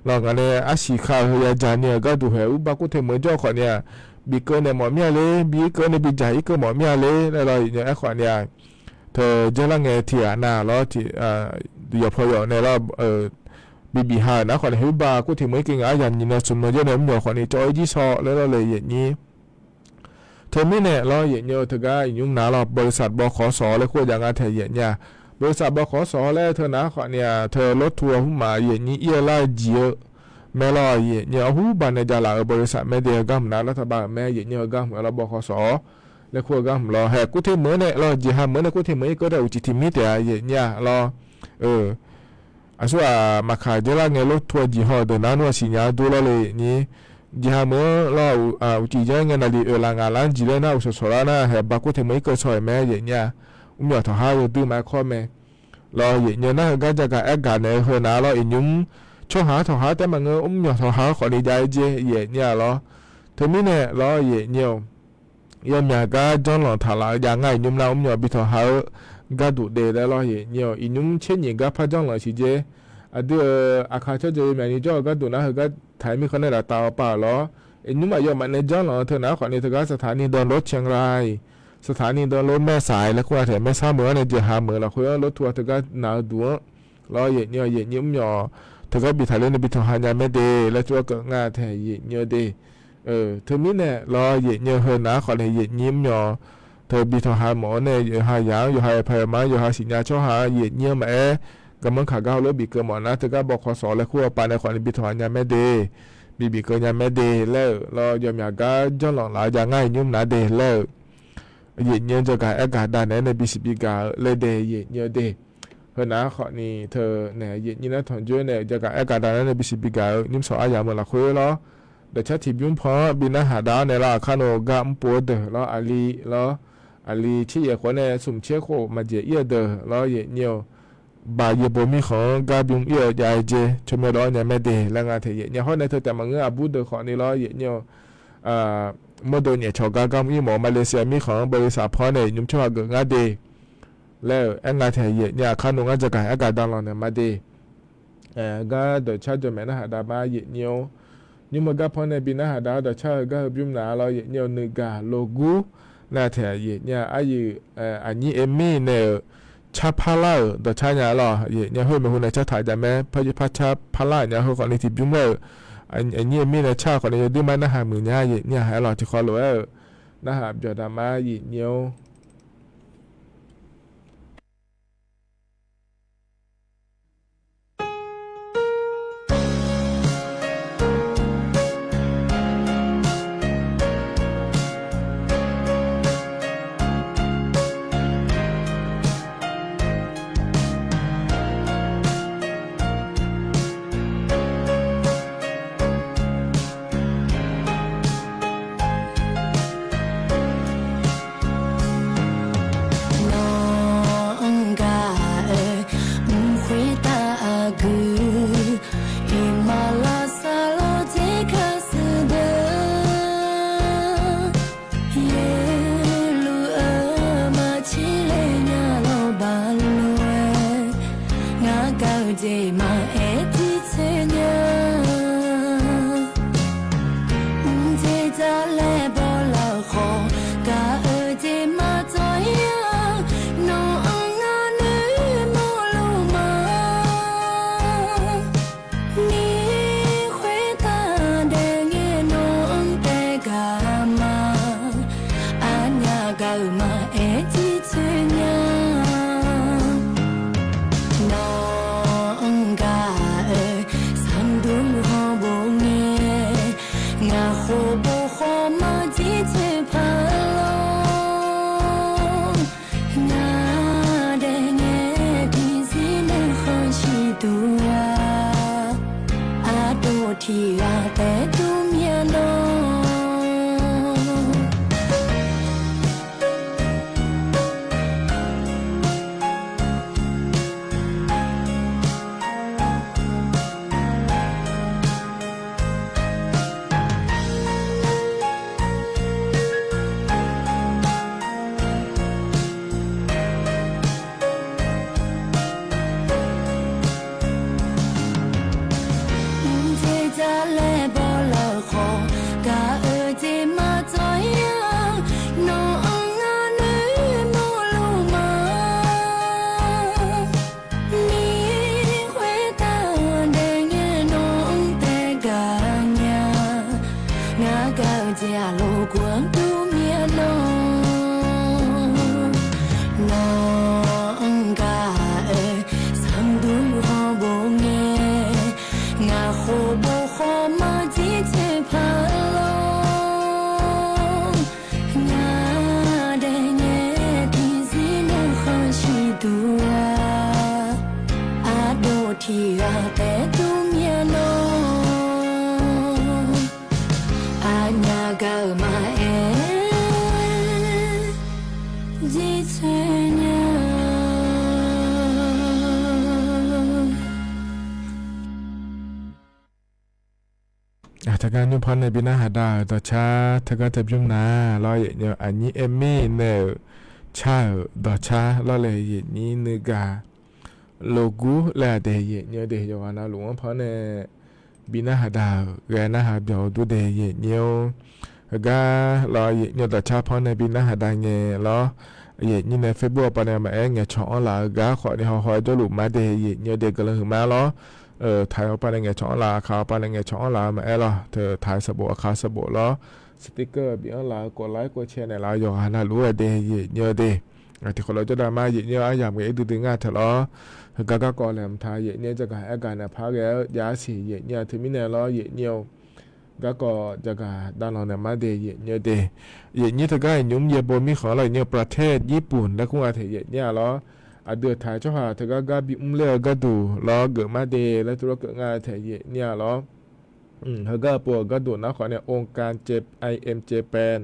lawr ngaq nae arsiq kha-eu heu ya dzaq ni-euq gharduq haeq huirba kurteq meuq-eu jawr-eu khawfni-aq, bif keuv naeq mawf mir-a ler, bi keuv nae bi dzaq ir keuv mawf mir-a ler laer lawr yaeqnyir aerkhawfni-aq, teu dzeurlar ngae tiq ghaq nav lawr, yawqpaw yawq nae lawr, bibif ha-euq nar khawfni huirba kurteq meuq-ir keuv ngaq aryamq nyiq nan smq nan jawr nae mr myawq khawfni cawv-ir jir saw laer lawr le yaeqnyir. Teumirnae lawr yaeqnyir-eu teugar iqnymr nav lawr บริษัท บขส laer kur-eu jav nga taeq yaeqnyir-aq, บริษัท บขส laer teu nav khawfni-aq teu lawrtu-eu hmq-aq yaeqnyir ir-eu lar-eu jeq-eu mae lawr yaeqnyir-awr huirba nae javlaf-euq บริษัท maerde-eu gar hmq nav lar taqbav-euq mae yaeqnyir-eu gar hmq-eu lawr บขส laer kur-eu gar hmq lawr haeq kurteq meuq-eu nae lawr jeqha meuq-eu nae kurteq meuq-ir keuv taef uqcif tiq mir taef-a yaeqnyir-aq lawr. Aqsur-aq maqkaq dzeurlar ngae lawrtu-eu jeq haw-eu deuq nar nmr-aq siqnya-eu dur lawr le yaeqnyir. Jeqha meuq-anr lawr uqcif janr ngae naqli oeqlaf ngaq lar-anr jeq laer nar uqsawq sawq lar nar haeq ba kurteq meuq-ir keuv saw-euq mae yaeqnyir-aq, mr myawq tawqhar yawduir ma-aer kawr mae. Lawr yaeqnyir nar heugar jagaq aergaq naeq-eu heu nav lawr iqnymr tsawrhaq-anr tawqhaq taef maqngeur mr myawq tawqhaq-anr khawfni jav-aer jer yaeqnyir-aq lawr. Teumirnae lawr yaeqnyir-awq, yawmyaq gar janrlanq taqlaf-eu jav ngar iqnymr nar mr myawq bi tawqhaq-eu gharduq de laer lawr yaeqnyir-awq, iqnymr tser nyiq gar par janrlanq siq jer. Aqdui-euq aqkaq tsawrjeuq yawmyaq ni jawr-eu gharduq nar heugar taq-aer mirkhanq nae laftav-awr pav-euq lawr. Iqnymr aqyawfmaf nae janrlanq-eu teu nav khawfni teugar saqtaq ni dan lawr cae ngar-iq, saqtaq ni dan lawr maer saq-iq laer kur-a taef maersar meuq-anr nae jeqha meuq lafkhoer-anr lawrtu-a teugar nav-eu duq-anr lawr yaeqnyir-awq yaeqnyir mr myawq teugar biftaq ler nae bi tawqha nya maerde laer tov-aer keuv nga taef yaeqnyir-eu de. Teumirnae lawr yaeqnyir-eu heu nav-anr khawfni yaeqnyir mr myawq teu bi tawqha mawf-awr nae yawqha yaq-anr yawqha yawqpaq yawqma-anr yawqha siqnya tsawrhaq-anr yaeqnyir-anr maqaer, garmanr kaq gar heulof bif keuv mawf nar teugar บขส laer kur-eu pav nae khawfni bi tawqha nya maerde, bi bif keuv nya maerde laer-euq lawr yawmyaq gar janrlanq laf-eu jav ngar iqnymr nav de laer-euq yaeqnyir-anr jagaq aergaq dav naeq-aer nae bisiq bigaq-eu laer de yaeqnyir-eu de. Heu nav-anr khawfni teu naeq yaeqnyir nar tanqjoer nae jagaq aergaq dav naeq-aer nae bisiq bigaq-eu nymr sawq aryamq-eu lafkhoer lawr, dawqcar tiqbymr pan-anr bi narhaq dav-awr nae lawr aqkar nmr gar mrpov-eu deuq lawr aqli lawr, aqli tser yaeq khof nae smq tser khof maqjeq ir-eu deuq lawr yaeqnyir-awq, baq yaeqbawq mirkhanq-anr gar bym ir-eu jav-aer jer tsawrmyanr dawv-awr nya maerde laer nga taef yaeqnyir hawr nae teu taef maqngeur aqbur deuq khawfni lawr yaeqnyir-awq, mawrdo nyaef cawq gar gar mr ir mawf-eu Malaysia mirkhanq-anr บริษัท pan-anr nae iqnymr tsawrhaq geuf ngar de laer-euq aer nga taef yaeqnyir aqkar nmr ngar jagaq aergaq dav lanq naeq ma de. Gar dawqcar jawrmaeq narhaq dav ma yaeqnyir-awr, nymr-eu gar pan nae bi narhaq dav-awr dawqcar-eu gar heu bymr naf lawr yaeqnyir-awq nuigaq logur nar taef yaeqnyir-a aryuif aqnyir Amy nae-euq car parlar-euq dawqcar nya lawr yaeqnyir khoer maeqhu nae car taq jav mae par par car parlar nya heu khawfni tiqbymr laer-euq aqnyir Amy nae car khawfni yawduir mar narhaq muiq nya yaeqnyir-a aer lawr tiqkhawv lof-aer-euq narhaq byawq dav ma yaeqnyir-awr. Nawq-anr gaq-eu mq khoertav aqgeu, iqmalavsar lawr dzer kar shuir deuq, yaerluf-eu maqtser laer nya lawr baq lof-aer, ngar gaq-eu jeq maqaer tiqtsoeq nya. Mqdzer dzar laer bawlar-eu khawf, gaq-eu jeq maqdzawr ir-a. Nawq-anr ngar noeqmawr luf ma. Nir khoertav daef ngae nawq-anr taef gaq ma. Aqnyaf gaq-euq maqaer tiqtsoeq nya. Nawq-anr gaq-eu sanqdur hawr bof ngae, ngaq khof bof khawf maqjir tsoeq paq lawr. Ngaq daef ngae tiqzir nuikhanr shiq duq-a, aqdov tiq ghaq taef dur myav nawr. Aqloqguq-anr dur mir-aer nawr, nawq-anr gaq-aer sanqdur hawr bof ngae, ngaq khof bof khawf marjir tsoeqpaq lor. Ngaq daef ngae tiqzir nuikhanr shirduq-a, aqdov tiqghaq taef-aer dur mir-aer nawr, aqnyaf gaq-euq maqaer jircoer nya. Teugar nymr pawr nae bi narhaq dav-euq dawqcar teugar teu bymr nar lawr, yaefnyir aqnyir aer mir nae-euq car-euq dawqcar lawr laer yaefnyir nuigaq loqgur laer-aq de yaefnyir-eu de yawqghaq navluf-anr pawr nae bi narhaq dav-euq ghae narhaq byawq-eu dur de yaefnyir-or. Heugar lawr yaefnyir-eu dawqcar pawr nae bi narhaq dav ngae lawr, yaefnyir nae Facebook-awr pawnae maqaer ngaeqcawq anrlaf-eu gar khawfni hawhaw-aer jawrluf ma de yaefnyir-eu de guiqlanq huiqma lawr. Taq-eu pawnae ngaeqcawq anrlaf, aqkaq-eu pawnae ngaeqcawq anrlaf-eu maqaer lawr, teu taq-eu sanqbof aqkaq-eu sanqbof lawr, sticker bif anrlaf-eu kov lar-aer kov cae naeqlaf-eu yawqghaq navluf-aer de yaefnyir-eu de. Tiqkhawf lof jawrdav ma yaefnyir-eu aryamq ghae-ir duidui ngar taq lawr. Heugar garkawv laeqhmq taq yaefnyir-eu jaqgaq aergaq naeq par ghae-eu jav-ar siq yaefnyir-a teumirnae lawr yaefnyir-eu garkawv jaqgaq davlanq naeq mar de yaefnyir-eu de. Yaefnyir teugar iqnymr yaerbo mirkhanq lawr yaefnyir-eu ประเทศ Yirpun laer kur nga taeq yaefnyir-a lawr. Aqdui-euq taq-eu tsawrhaq teugar gar bimr ler-eu gharduq lawr geufmar de laer tuvlar keuvnga taeq yaefnyir-a lawr. Heugar-eu pov-euq gharduq nar khawfni องค์การ I M Japan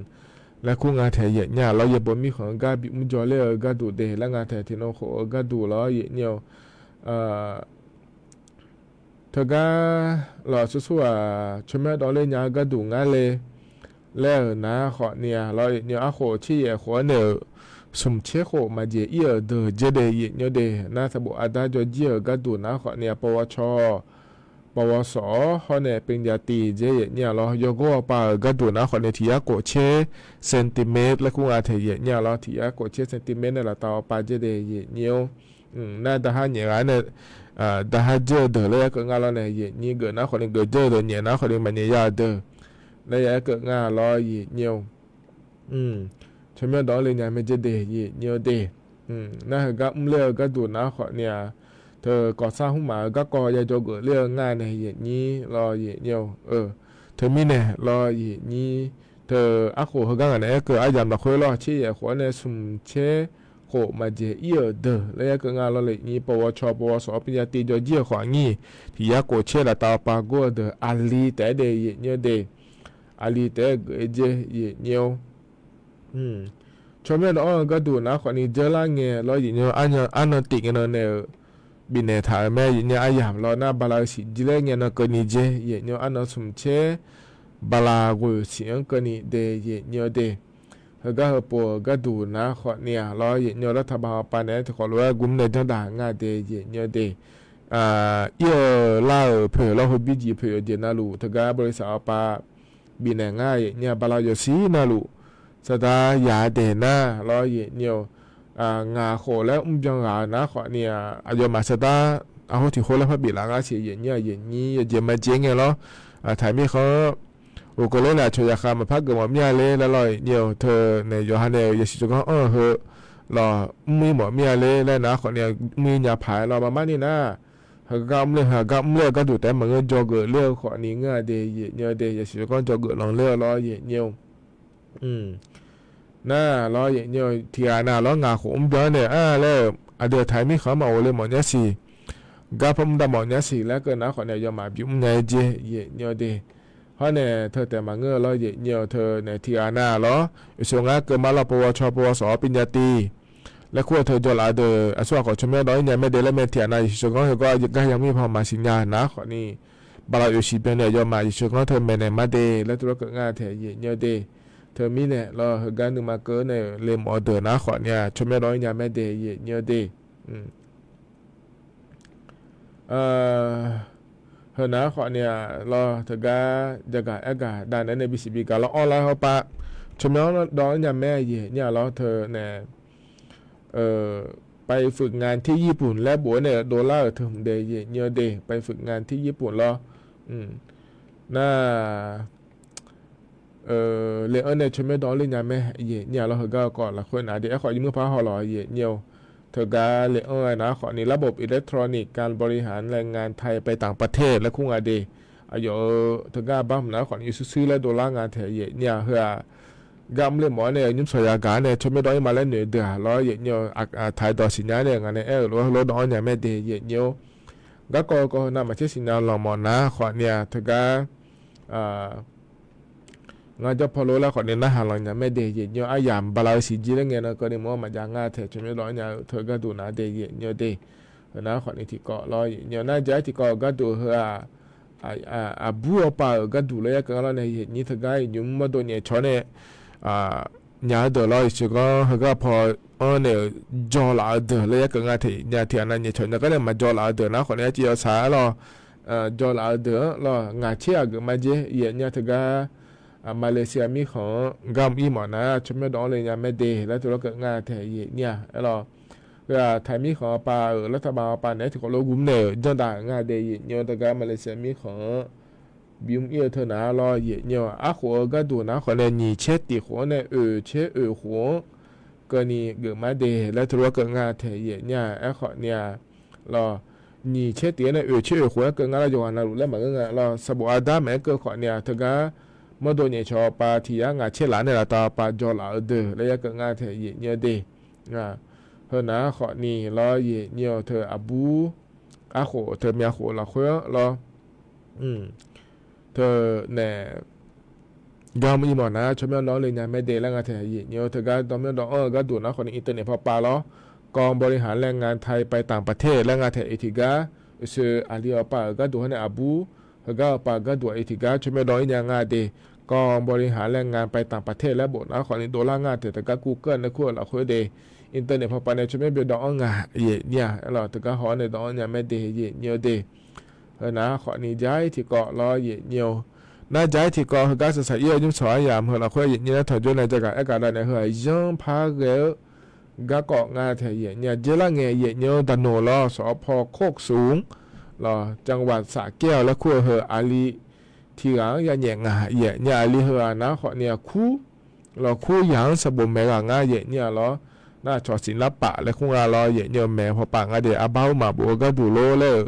laer kur nga taeq yaefnyir-a lawr. Yaerbo mirkhanq-eu gar bimr jawr ler-eu gharduq de laer nga taeq tiqnan khof-eu gharduq lawr yaefnyir-eu teugar lawq sursur-aq tsawrmyanr dawv ler nya-eu gharduq ngar le laer-euq nar khawfni-a lawr yaefnyir-eu arkhof tser yaef khof-anr nae-euq smq tser khof maqjeq ir-euq deuq dzer de yaefnyir de. Nar sanqbof aqda jawr jir-euq gharduq nar khawfni-a pawvawr caw pawvawr sawq-awr hawr nae ปริญญาตรี dzer yaefnyir-a lawr. Yawgor-awr pav-euq gharduq nar khawfni tiq yar khof tser centimeter laer kur nga taeq yaefnyir-a lawr. Tiq yar khof tser centimeter nae laftav-awr pav dzer de yaefnyir-or. Nar daqhar nyaef ghaq nae daqhar dzeur-eu deuq laer ya keuv nga lawr nae yaefnyir geuf nar khawfni geuf dzeur-eu deuq nyaef nar khawfni maqnyaef ya-eu deuq laer ya aer keuv nga lawr yaefnyir-or. Tsawrmyanr dawq-anr le nya mae dzer de yaefnyir-eu de. Nar heugar mr ler-eu gharduq nar khawfni-a teu kawqsar hmr maf-euq garkawv ya jawr geuf ler-eu ngar nae yaefnyir lawr yaefnyir-or. Teumirnae lawr yaefnyir teu arkhof heugar ngaq naeq-aer keuv aryamq lafkhoer lawr tser yaef khof-anr nae smq tser khof maqjeq ir-euq deuq laer ya keuv nga lawr yaefnyir pawvawr caw pawvawr sawq-awr ปริญญาตรี jawr jir-euq khawf aqnyir tiq yar khof tser laftav-awr pav gor-eu deuq aqli taef-aer de yaefnyir-eu de. Aqli taef-aer geuf-aer dzer yaefnyir-or. Tsawrmyanr dawq-anr-eu gharduq nar khawfni dzeurlar ngae lawr yaefnyir arnan tif ngae nan nae-euq bifnaeq taq-euq mae yaefnyir aryamq lawr nar bala-eu siq jir laer ngae nan keuvni dzer yaefnyir arnan smq tser bala ghoeq siq-anr keuvni de yaefnyir-eu de. Heugar heu pov-euq gharduq nar khawfni-a lawr yaefnyir-eu lartaq baq-awr pav naeq-aer tiqkhawf lof-aer guvmr nae janrdaq nga de yaefnyir-eu de. Ir-eu lar-euq poeq lawr heu birjeq poeq yawqjeq navluf teugar บริษัท-awr pav bifnaeq ngar yaefnyir-a bala yawsiq navluf sardar yaq-a daeq nar lawr yaefnyir-eu ngaq khof laer mrbyan ghaq-eu nar khawfni-a aqyawfmaf sardar arhor tiq hor laer par biflaf ngar siq yaefnyir-a yaefnyir yawjeq majeq ngae lawr. Taqmir khanr-anr uqkeuv ler nae aqcawq yaqkhav maqpar geuf mawf mir-a ler laer lawr yaefnyir-eu teu naeq yawqha nae-euq yasiq tsawrganr anr-eu heu lawq mr-ir mawf mir-a ler laer nar khawfni mr-ir nya paq-aer lawr marmar ni nar heugar mr ler heugar mr ler-eu gharduq taef-aer maqngeur jawr geuf ler-eu khawfni ngeur-a de yaefnyir-eu de yasiq tsawrganr jawr geuf lanq ler-eu lawr yaefnyir-eu nar lawr yaefnyir-eu tiqghaq nav lawr ngaq khof mrbyan-anr nae-a laer-euq aqdui-euq taqmir khanq-anr maqghov le mawf nyar siq gar par mr dav mawf nyar siq laer keuv nar khawfni aqyawfmaf bimr nya-aer dzer yaefnyir-eu de. Hawr nae teu taef maqngeur-eu lawr yaefnyir-eu teu nae tiqghaq nav lawr yawshuif ngar keuv ma lawr pov ghaw caw pov ghaw sawq-awr ปริญญาตรี laer kur-eu teu jawrlaf-eu deuq aqsur ghaq khawf tsawrmyanr dawq-ir nya mae de laer mae tiqghaq nav yasiq tsawrganr heugar gar yamr-ir paw maqsiq nya nar khawfni bala yawshuif byan nae aqyawfmaf yasiq tsawrganr teu maeqnaeq mar de laer tuvlar keuv ngar taeq yaefnyir-eu de. Teumirnae lawr heugar nuima keuv nae-euq le mawf-eu deuq nar khawfni-a tsawrmyanr dawq-ir nya mae de yaefnyir-eu de. Heunar khawfni-a lawr teugar jagaq aergaq dav naeq-aer nae bisiq bi gaq lawr awr lar hawr pav tsawrmyanr dawq-ir nya mae yaefnyir-a lawr teu nae ไปฝึกงานที่ญี่ปุ่น laer bof-aer nae-euq dovlar-euq teu hmq de yaefnyir-eu de ไปฝึกงานที่ญี่ปุ่น lawr. Nar-aq le-anr nae tsawrmyanr dawv-anr le nya mae, yaeq nyir-a lawr. Heugar-eu kawv lafkhoer naq de, aerkhawf yawmuiq paq hawlawq yaeq nyir-eu, teugar le-anr-aer nar khawfni ระบบอิเล็กทรอนิกส์การบริหารแรงงานไทยไปต่างประเทศ laer kur nga de. Aqyawf-euq teugar bamq nar khawfni yawshuir shuir laer dovlar nga taeq yaeq nyir-a. Heu-aq, gar mr le mawf-anr nae nymr sawq yagaq-anr nae tsawrmyanr dawv-ir ma laer noeq deuq-aq lawr yaeq nyir-eu, taq-aer dawq siqnya nae ngaq nae aer-euq lof-aer heulof dawv-anr nya mae de yaeq nyir-or. Garkawv kawv heu navmaqtser siqnya lanq mawf nar khawfni-aq teugar ngar jawr paw lor laer khawfni narhaq lanq nya mae de yaeq nyir-eu. Aryamq bala-eu siqjir laer ngae nan keuvni mawf-anr maqjav nga taeq tsawrmyanr dawv-anr nya-eu teugar duq nar de yaeq nyir-eu de. Heu nar khawfni tiqkawv lawr yaeq nyir-eu nar jar-aer tiqkawv garduq heu-aq, aqbur awpav-euq garduq laer yar keuv nga lawr nae yaeq nyir teugar iqnymr mawrdov nyaef cawq-awr nae nya-eu deuq lawr. Iqsheqganr heugar paw-anr nae-euq jawr laf-eu deuq laer yar keuv nga taeq nya tiq ghaq nav nyaef cawq nya gar nae maqjawr laf-eu deuq nar khawfni arciv yawsaq-aer lawr, jawr laf-eu deuq-anr lawr ngaq tser aqgeuf ma jer yaeq nyir-a teugar Malaysia mirkhanq-anr gar mr-ir mawf nar tsawrmyanr dawv-anr le nya mae de laer teulof keuv nga taeq yaeq nyir-a aer lawr. Heu-aq taiq mirkhanq pav-euq lartaq baq pav naeq-aer tiqkawv lof gur naeq-euq janrdaq nga de yaeq nyir-eu teugar Malaysia mirkhanq-anr bimr-ir-eu teu nar lawr yaeq nyir-eu. Arkhof-eu garduq nar khawfni nyiq tser tiq khof-anr nae oeq tser oeq khof-anr keuvni geuf ma de laer teulof keuv nga taeq yaeq nyir-a. Aerkhawfni-aq lawr nyiq tser tiq-anr nae oeq tser oeq khof-anr keuv nga lawr yawqghaq navluf laer maqngeur nga lawr. Sanqbof aqda maeq-aer keuv khawfni-aq teugar mawrdov nyaef cawq pav tiq yar ngaq tser laf nae laftav pav jawr laf-eu deuq laer yar keuv nga taeq yaeq nyir-eu de. Heu nar khawfni lawr yaeq nyir-eu teu aqbur arkhof teu myavkhof lafkhoer-anr lawr teu nae gar mr-ir mawf nar tsawrmyanr dawv-anr le nya mae de laer nga taeq yaeq nyir-eu. Teugar dawrmyanr dawv-anr-eu garduq nar khawfni internet paw pav lawr กองบริหารแรงงานไทยไปต่างประเทศ laer nga taeq iq tiqgar uqshoe aqli awpav-euq garduq hawr nae aqbur heugar awpav garduq-aq iq tiqgar tsawrmyanr dawv-ir nya nga de. กองบริหารแรงงานไปต่างประเทศ laer bof nar khawfni dovlar nga taeq teugar กูเกิล nae kur-eu lafkhoer de. Internet paw pav nae tsawrmyanr byaerdawv-anr nga yaeq nyir-a aer lawr teugar haw-awr nae dawv-anr nya mae de yaeq nyir-eu de. Heu nar khawfni jar-ir tiqkawv lawr yaeq nyir-eu. Nar jar-ir tiqkawv heugar saqsaq ir-eu nymr sawq aryamq heu lafkhoer yaeq nyir nar tanqjawr nae jagaq aergaq dav naeq-eu heu-aq yanr par ghae-eu garkawv nga taeq yaeq nyir-a. Jaerlar ngae yaeq nyir-eu daqnoq lawr sawq-awr paw โคกสูง lawr จังหวัดสระแก้ว laer kur-eu heu aqli tiq ghaq-anr yanyaef ngaq yaeq nyir-a. Aqli heu-aq nar khawfni-aq kur lawr kur yaq-anr sanqbof maeq ghaq ngar yaeq nyir-a lawr. Nar cawq siq nar paf laer kur nga lawr yaeq nyir-eu maeq paw paf nga de. Arbar urmaf bof-eu garduq lor laer-euq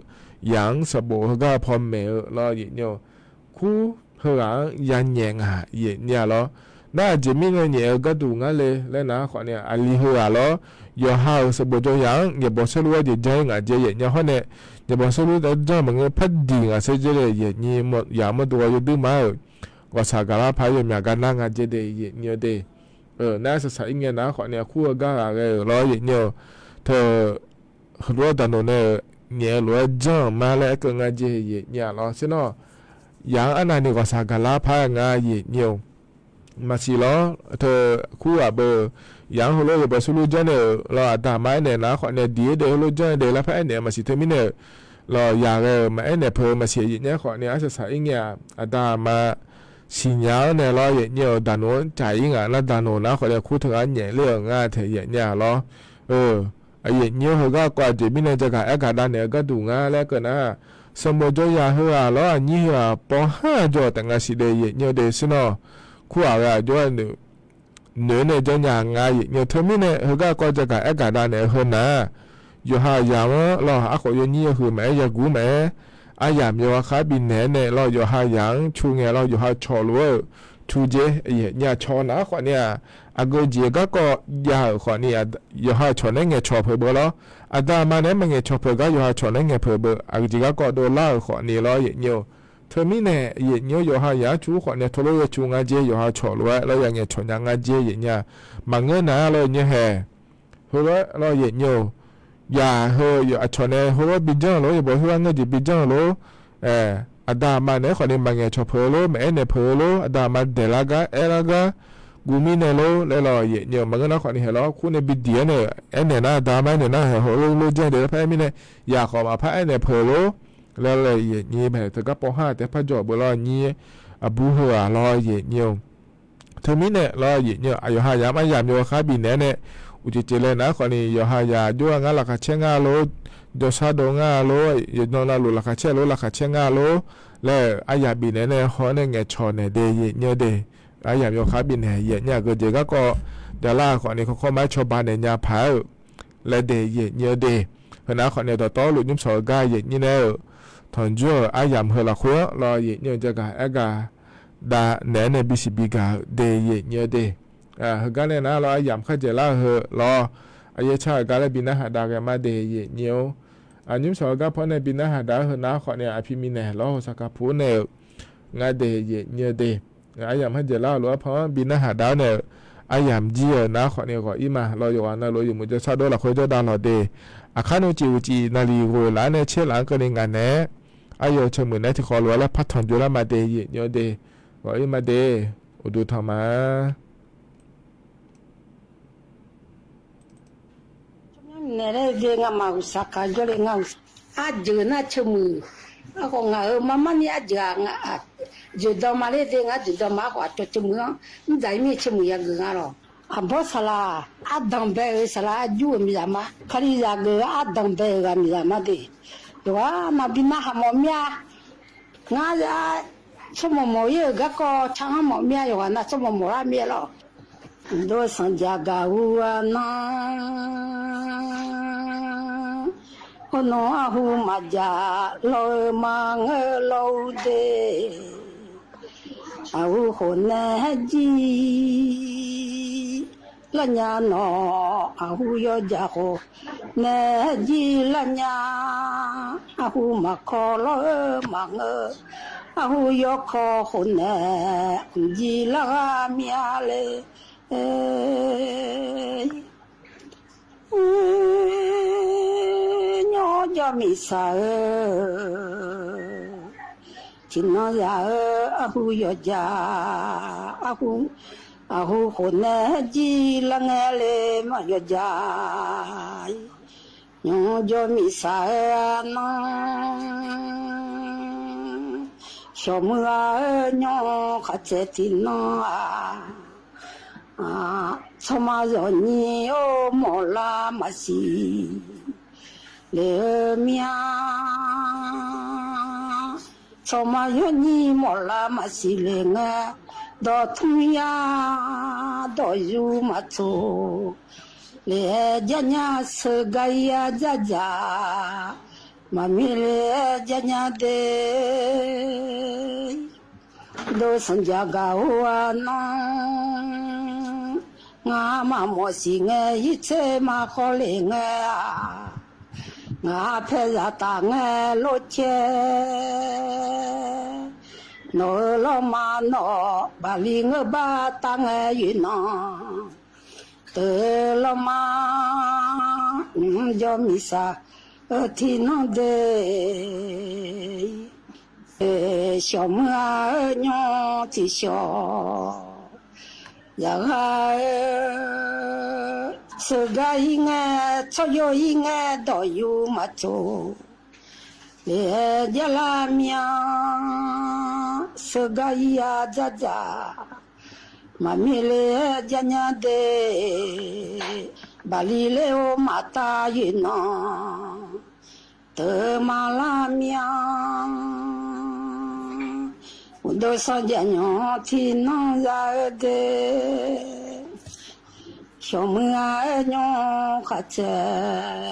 yaq-anr sanqbof heugar paw maeq-eu lawr yaeq nyir-eu kur heughaq-anr yanyaef ngaq yaeq nyir-a lawr. Nar aqjeq mirnae nyaef-eu garduq ngar le laer nar khawfni-aq aqli heughaq lawr yawqha-euq sanqbof jawr yaq-anr nyaeqbawq saerlu-aer jeq janr-ir ngaq jae yaeq nyir-a. Hawr nae nyaeqbawq saerlu-aer janr maqngeur par diq ngaq saer jaer le yaeq nyir yaq mawrdo-awr yawduir ma-euq ghawqshaq gaqlar paq-aer yawmyaq gar nar nga jae de yaeq nyir-eu de. Nar saqsaq ir ngae nar khawfni-aq kur-eu gar ghaq ghae-euq lawr yaeq nyir-eu teu heulof-aer daqnoq nae-euq nyaef-eu lof-aer janr-euq ma laer aerkeuv nga jae yaeq nyir-a lawr. Sher nawr yaq-anr arnavni ghawqshaq gaqlar paq-aer nga yaeq nyir-eu maqsiq lawr teu kur ghaq beu yaq-anr heulof-aer nyaeqbawq saerlu janr nae-euq lawr aqda aqma aernaeq nar khawfni diq-aer de heulof janr-aer de laer par aernaeq-eu maqsiq teumirnae-euq lawr yaq ghae-euq maqaer naeq peuq-eu maqsiq yaeq nyir-a. Khawfni arsaq saq ir ngae-aq aqda aqma siqnya-anr nae lawr yaeq nyir-eu daqnoq-anr caq ir ngaq nar daqnoq nar khawfni kur teughaq-anr nyaef ler-euq ngar taeq yaeq nyir-a lawr. Aqyaeq nyir-eu heugar kawv aqjeq mirnae jagaq aergaq dav naeq-eu garduq ngar laer keuv nar sanqbof jawr yaq heughaq lawr aqnyir heughaq pawqhar jawr taef nga siq de yaeq nyir-eu de sher nawr kur ghaq ghae aqjox-aer noeq-aer nae janrnya nga yaeq nyir-eu. Teumirnae heugar kawv jagaq aergaq dav naeq-eu heu nar yawqha yaq-anr lawr arkhof yawnyir yawhuiq maqaer yaguq maqaer aryamq yawqha khar bifnaeq-aer nae lawr yawqha yaq-anr cu ngae lawr yawqha cawq lof-aer-euq cu jaer yaeq nyir-a. Cawq nar khawfni-aq aqgeu jeq garkawv jav-euq khawfni yawqha cawq naeq-aer ngaeqcawq peuq beu lawr. Aqda aqma naeq-aer maqngaeqcawq peuq gar yawqha cawq naeq-aer ngaeqpeuq beu aqgeu jeq garkawv dovlar-euq khawfni lawr yaeq nyir-eu. Teumirnae yaeq nyir-eu yawqha yaq-anr cu khawfni teulof yacu ngar jaer yawqha cawq lof-aer lawr ya ngaeqcawq nya ngar jaer yaeq nyir-a. Maqngeur nar lawr yaeq nyir-eu haeq heulof-aer lawr yaeq nyir-eu yaq heu aqcawq nae heulof-aer bijanr-eu lor yawqbawq heulof-aer ngeur jeq bijanr-eu lor. Aqda aqma naeq-aer khawfni maqngaeqcawq peuq-eu lor maqaer naeq peuq-eu lor aqda aqma daeqlar gar aerlar gar guv mirnae lor laer lawr yaeq nyir-eu. Maqngeur nar khawfni haeq lawr kur nae bidiq-aer nae aernaeq nar aqda aqma aernaeq nar haeq heulof lof janr de laer par aer mirnae yaq khawf maqpar aernaeq peuq-eu lor laer yaeq nyir-eu teugar pawqhar taef-aer par jawr-euq beu lawr nyir aqbur heughaq lawr yaeq nyir-eu. Teumirnae lawr yaeq nyir-eu aqyawqha yaq-anr aryamq yawqha khar bifnaeq-aer nae uqcif cif laer nar khawfni yawqha yaq jawr-a ngar laqkhaq caer ngar lor, jawrshar dov ngar lor, yawqnan navluf laqkhaq caer lor laqkhaq caer ngar lor laer-euq aryamq bifnaeq nae haw-aer nae ngaeqcawq naeq de yaeq nyir-eu de. aryamq yawkhav bifnaeq yaef nyir-aq geujeq garkawv javlar khawfni kawrkawr ma-aer cawba naeq nya paq-aer-euq laer de yaef nyir-eu de. Heunav khawfni dawqtawvluf nymrshawq-eu gar yaef nyir nae-euq tanqjur-euq aryamq heu lafkhoer-anr lawr yaef nyir-eu jagaq aergaq dav naeq-aer nae bisiq bigaq-euq de yaef nyir-eu de. Heugar nae nar lawr aryamq kharjaeq lar-eu heu lawr, aqyaer car-euq gar laer bi narhaq dav ghae ma de yaef nyir-or. Nymrshawq-eu gar paw nae bi narhaq dav-eu heunav khawfni aqpi minaeq lawr hawsaqkaq puq-aer naeq-euq ngar de yaef nyir-eu de. Aryamq kharjaeq lar-eu lof-aer paw-anr bi narhaq dav-awr naeq-euq aryamq jir-eu nar khawfni ghawq-ir ma. Lawr yawqghaq navluf yawmuiq jawrshar dawr lafkhoer jawrdav lawq de. Aqkar nuiv ciq uqciq naqliq ghoeq laf-aer nae tser laf-anr keuvni ngaq naeq-aer, aryawf-eu ceuq muiq naeq-aer tiqkhawf lof-aer laer par tanqjur lar ma de yaef nyir-eu de. Ghawq-ir ma de. Uqduq tanq ma. Naeq laer de ngamaf uqsaq kaq jawrle nga. Arjeuq nar ceuq muiq. Arkhawf ngaq-euq marmar ni arjeuq-aq, jeuqdan ma ler de ngar jeuqdan ma arkhawf aqcawq ceuq muiq-anr mrdzaq-ir mir-eu ceuq muiq yageuf nga lawq. Aqbawr saqlaq ardanq bae-euq saqlaq arjur-euq miqzaq ma. Kalizaq geuf ardanq bae-euq ghaq miqzaq ma de. Yawqghaq nav bi narhaq mawf mir-a. Ngar tsawrmawq mawq-ir-euq garkawv tsaq-anr mawf mir-a. Yawqghaq nav tsawrmawq mawq lar mir-aer lawq. Dov sanqjaq gaq ur-a nar, hawr nawr arhu maqjaq lawr-eu ma ngeur lawr-ur de. Aqhu khof nae jir lar nya nawq, aqhu yawjaq khof nae jir lar nya, aqhu maqkawv lawr-eu maqngeur, aqhu yawkawv khof nae jir lar ghaq mir-a le. Nymr jawr miqsaq-eu tiqnan zaq-eu, aqhu yawjaq, aqhu khof nae jir lar ngae le ma yawjaq. Nymr jawr miqsaq-eu arnan, shawqmuiq-a-eu nymr khaqtsaeq tiqnan-aq, tsawrma zawqnyi-or mawqlar maqsiq le-eu mir-a. Tsawrma zawqnyi mawqlar maqsiq le ngae, dawqtmr yar dawqyur maqtsoq le-aer jarnya, sheugar-ir-a dzardzaq maqmir le-aer jarnya de. Dov sanqjaq gaq ur-a nar, ngar maqmawf siq ngae, yirtser maqkhawf le ngae-aq, ngaq paerzaq taf ngae lor caer. Nawq-euq lawrma nawq baqli ngeur bar tar ngae yoeqnan, teu lawrma mq jawr miqsaq-eu tiqnan de. Shawqmuiq-a-eu nymr tiqshawq, yaqghaq-eu sheugar-ir ngae, tsawrjawr-ir ngae dawqyur maqtsoq le-aer jarlar mir-a. Sheugar-ir-a dzardzaq maqmir le-aer jarnya de. Baqli ler-or maqtav yoeqnan, teu maqlar mir-a. Uqduq sanqjaq nymr tiqnan za-eu de. Shawqmuiq-a-eu nymr khaqtsaeq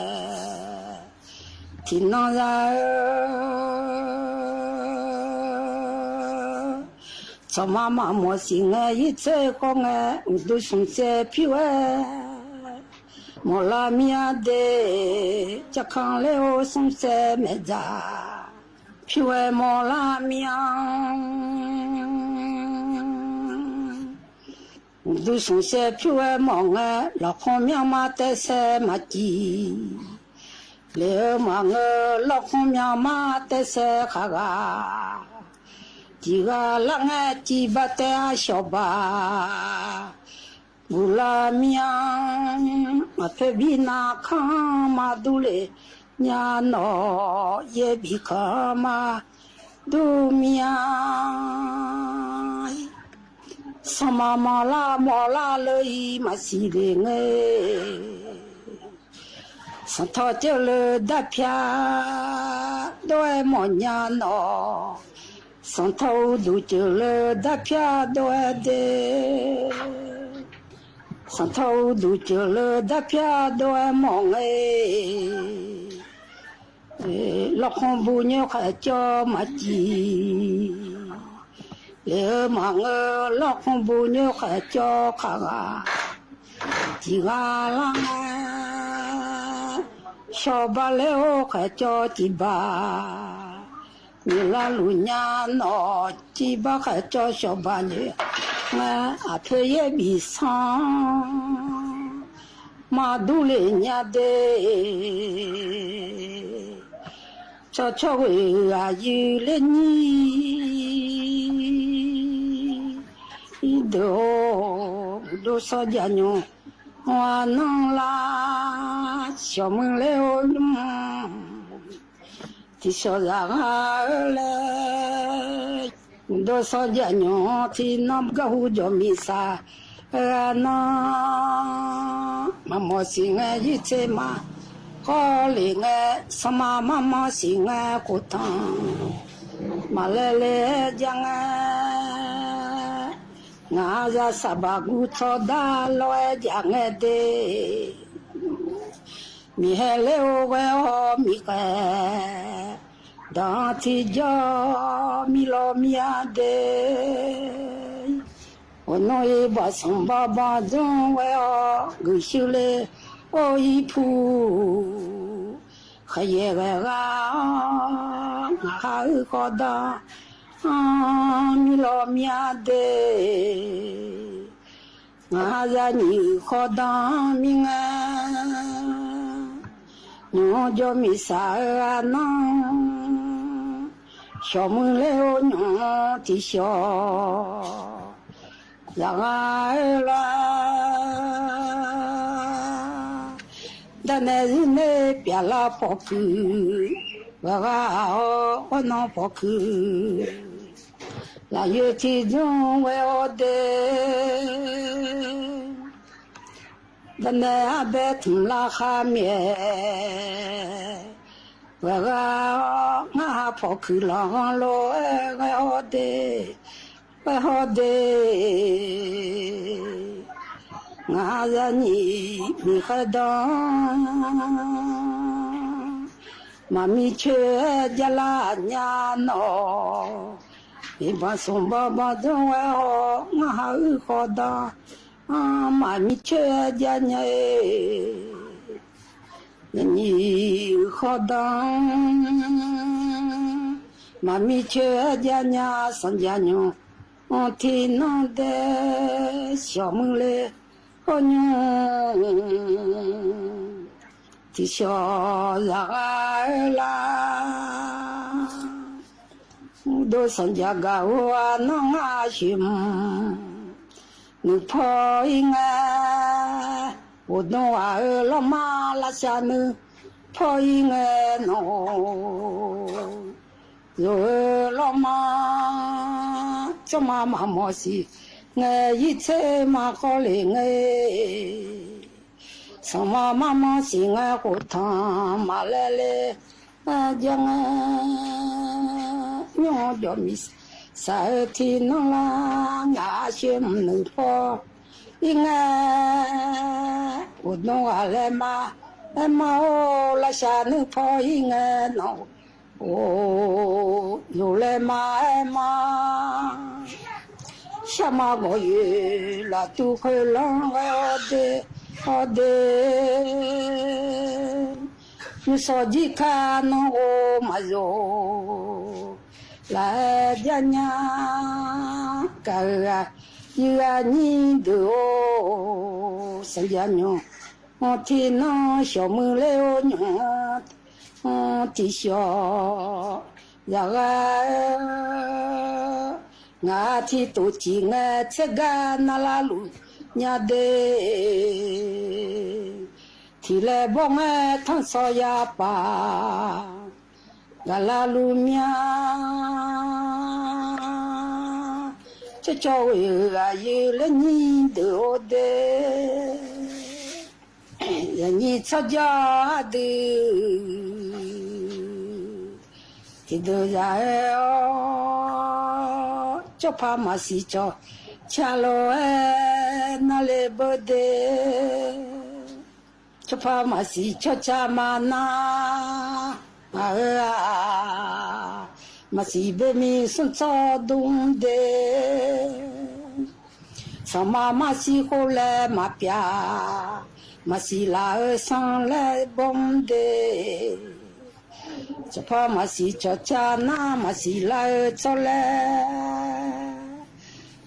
tiqnan za-eu, tsawrma maqmawf siq ngae, yirtser khawf ngae, uqduq smqtsaev pyur-aer mawqlar mir-a de. Jaqkanq ler-or smqtsaev maeqdzaq pyur-aer mawqlar mir-a. Uqduq smqtsaev pyur-aer mawf ngae, lawqkhanr myanrma taevsaev maqcif le-eu maqngeur, lawqkhanr myanrma taevsaev khaqghaq tiqghaq lar ngae, cifbar taev-a shawqbaq guqlar mir-a. Aqpoeq bi navkanr maqdur le nya nawq, yaer bi kanr maqdur mir-a. Sanqma maqlar mawqlar leu-ir maqsiq le ngae, sanqtawq ceuv le darpyar dov-aer mawfnya nawq, Sanqtawq uqduq ceuqle darpyar dov-aer de. Sanqtawq uqduq ceuqle darpyar dov-aer mawf ngae, lawrkmr bu nyoer khaeqcawv maqcif. Lef-eu maqngeur lawrkmr bu nyoer khaeqcawv kaq ghaq tiq ghaq lar ngae, shawq bar ler-or khaeqcawv tiq baq. Nyiq lar luf nya nawq civ bar khaeqcawv shawq baq nyoer ngae, aqpoeq yaer bif sanr maqdur le nya de. Tsawrcawr ghoeq aqyuif ler nyir deuq-or, uqdov sanr jaq nymr aqnanr lar, shawq muiq ler-or nymr tiqshawq zaqghaq-eu laer, uqdov sanr jaq nymr tiqnan garhu jawq miqsaq-eu aqnanr, maqmawf siq ngae yirtser ma khawf lef ngae, sanqma marmanr siq ngae khoftanq maqlaer laer ja ngae, ngaq-a za saqbaq guv tsawr dar lawr-aer jaq ngae de. Miqhaer ler-or ghae-awr miqkhaeq danq-anr tiqjawr mirlawr mir-a de. Ghawqnawr-iq baqsanq bawrbanq dzmr ghae-awr guiqshuir ler-or irpur khaeqyaer ghae ghaq-awr, ngaq-a uir khawf danq-anr mirlawr mir-a de. Ngaq-a za nyiq uiq khawf danq-anr mir ngae, nymq-anr jawr miqsaq-eu aqnanr, shawq muiq ler-or nymq-anr tiqshawq zaqghaq-eu lar. Darnae zirner pyaqlar pawqkuiq, ghaqghaq-awr ghawrnan pawqkuiq, lafyoer tiqdzmr ghae-awr de. Darnae arbae tmq lar khar myaef, ghaqghaq-awr ngar ha pawqkuiq lanqghanr lof-aer ghae-awr de, ghae-awr de. Ngaq-a za nyiq miqkhaeq danq, maqmir coer-aer jarlar nya nawq. Iqbanq smq bawrbanq dzmr ghae-awr ngar ha uir khawf danq-anr, maqmir coer-aer jar nya-e. Nyiq uiq khawf danq, maqmir coer-aer jar nya sanqjaq nymr-anr tiqnan dae shawq muiq ler-awr nymr tiqshawq zaqghaq-eu lar. Uqdov sanqjaq gaq-or aqnanr ngar shoeq mq nuipaw ir ngae, ghofdmr ghaq-eu lawrma lavshav nuipaw ir ngae nawq-or, zoq-eu lawrma tsawrma maqmawf siq ngae, yirtser ma khawf lef ngae, sanqma marmanr siq ngae, khoftanq maqlaer ler-aer jar ngae, nymr-anr jawq miqsaq-eu tiqnan lar, ngaq-a shoeq mq nuipaw ir ngae, ghofdmr ghaq laer ma, aer ma-or, lavshav nuipaw ir ngae nawq-or, zoq laer ma aer ma. Sharma gawqyoeq laftuv khoerlanr ghae-awr de, awr de. Nymrshawq jir ka nanr ghov maqzoq laf-aer jar nya. Gaq-euq aqyuif aqnyir deuq-or, sanqjaq nymq-anr tiqnan shawq muiq ler-or nymq-anr tiqshawq zaqghaq-eu ngaq-a tiqtof ciq ngae, tsergar narlar luf nya de. Tiq laer bawr ngae tanrsawq yapaf gaqlar luf mya. Tsawrcawr ghoeq-euq aqyuif laer nyir deuq-or de. Zaqnyir tsawrjawr ardui Tiqdeuq zaq-aer-awr, tsawrpaq maqsiq cawqca lof-aer narle beu de. Tsawrpaq maqsiq tsawrca maqnar, ngaq-euq-aq, maqsiq bemi smr tsawr dmr de. Sanqma maqsiq khof laer maqpyav, maqsiq laf-eu sanr laer bawr de. Tsawrpaq maqsiq cawqca nar maqsiq lar-eu tsawrlaer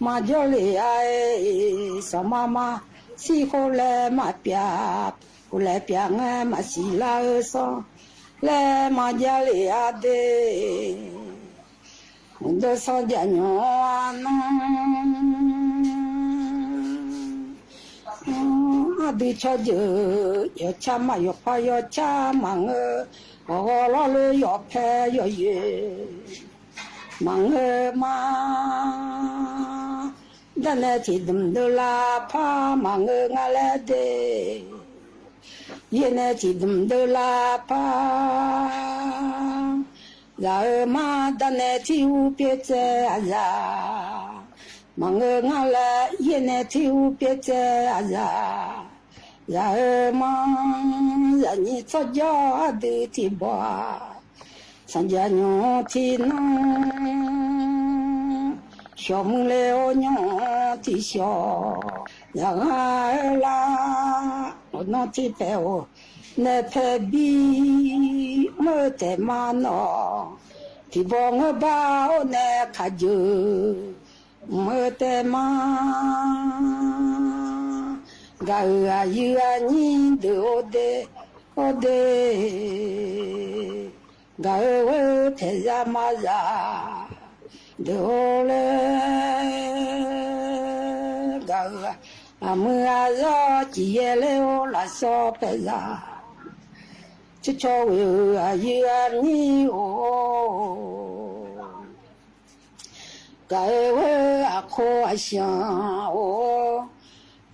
maqjawr lef-a. Sanqma maqsiq khof laer maqpyav, khof laer pyav ngae maqsiq lar-eu sanr laer maqjav lef-a de. Mqdov sanr jaqnymr-anr ardui tsawrjeuq yawqcar ma, yawqpar yawqcar maqngeur, ghawqghawq lawrloe yawqpae yawqyoeq maqngeur ma. Darnae tiqdmq deuvlar par maqngeur nga laer de. Yaernae tiqdmq deuvlar par, zaq-eu mar darnae tirur pyaev tsaev aqzaq maqngeur nga laer, yaernae tirur pyaev tsaev aqzaq, zaq-eu mar zaqnyir tsawrjawr ardui tiqbawq-aq, sanqjaq nymr tiqnan shawq muiq le-awr nymr tiqshawq, zaqghaq-eu lar, ghawqnan tiqpaeq-or, nae paeqbi mr-eu taef ma nawq, tiqbawq ngeurbar-awr nae kaqjeuq mq-eu taef ma. Gaq-euq aqyuif aqnyir deuq-or de, or de, gaq-eu ghoer paeqzaq maqzaq deuq-or laer, gaq-euq aqmuiq aqzawr ciqyaer ler-or lafsawr paeqzaq, tsawrcawr ghoe-euq aqyuif aqnyir-or, gaq-eu ghoer aqkov aqshanq-or,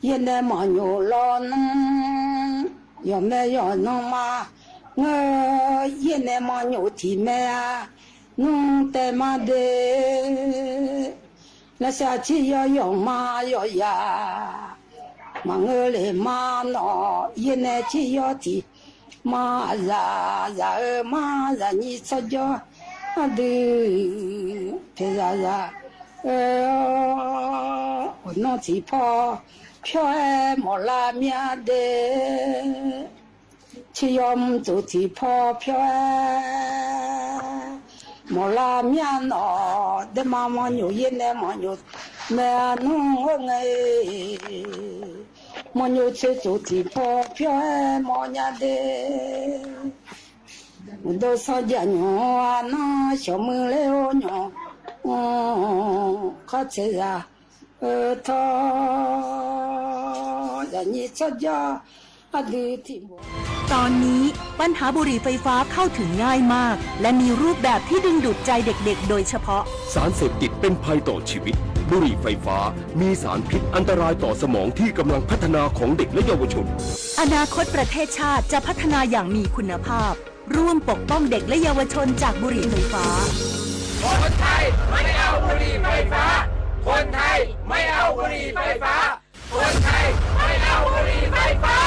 yaernae manqnyof lawnmr, yawqmae yawqnan ma ngeur, yaernae manqnyof tiqmae-a nmr taef ma de. Lavsav tiq yawr yawqma yawqya maqngeur le ma nawq, yaernae tiq yawr tiq ma, aqzaq zaq-eu mar zaqnyir tsawrjawr ardui paeqzaq zaq-eu, ghawqnan tiqpaw pyawr-aer mawqlav myav de. Tiq yawr mr tsof tiqpaw pyawr-aer mawqlav myav nawq, daema manqnyof yaernae manqnyof mae-a nmr-or ngae, manqnyof tsof tiqpaw pyawr-aer mawrnya de. Mqdov sanr jaqnymr-anr shawq muiq ler-or nymr, khartsaeq zaq-eu tawr, zaqnyir tsawrjawr ardui tiqbawq ตอนนี้ ปัญหาบุหรี่ไฟฟ้าเข้าถึงง่ายมาก และมีรูปแบบที่ดึงดูดใจเด็กๆ โดยเฉพาะ สารเสพติดเป็นภัยต่อชีวิต บุหรี่ไฟฟ้า มีสารพิษอันตรายต่อสมองที่กำลังพัฒนาของเด็กและเยาวชน อนาคตประเทศชาติจะพัฒนาอย่างมีคุณภาพ ร่วมปกป้องเด็กและเยาวชนจากบุหรี่ไฟฟ้า คนไทยไม่เอาบุหรี่ไฟฟ้า คนไทยไม่เอาบุหรี่ไฟฟ้า คนไทยไม่เอาบุหรี่ไฟฟ้า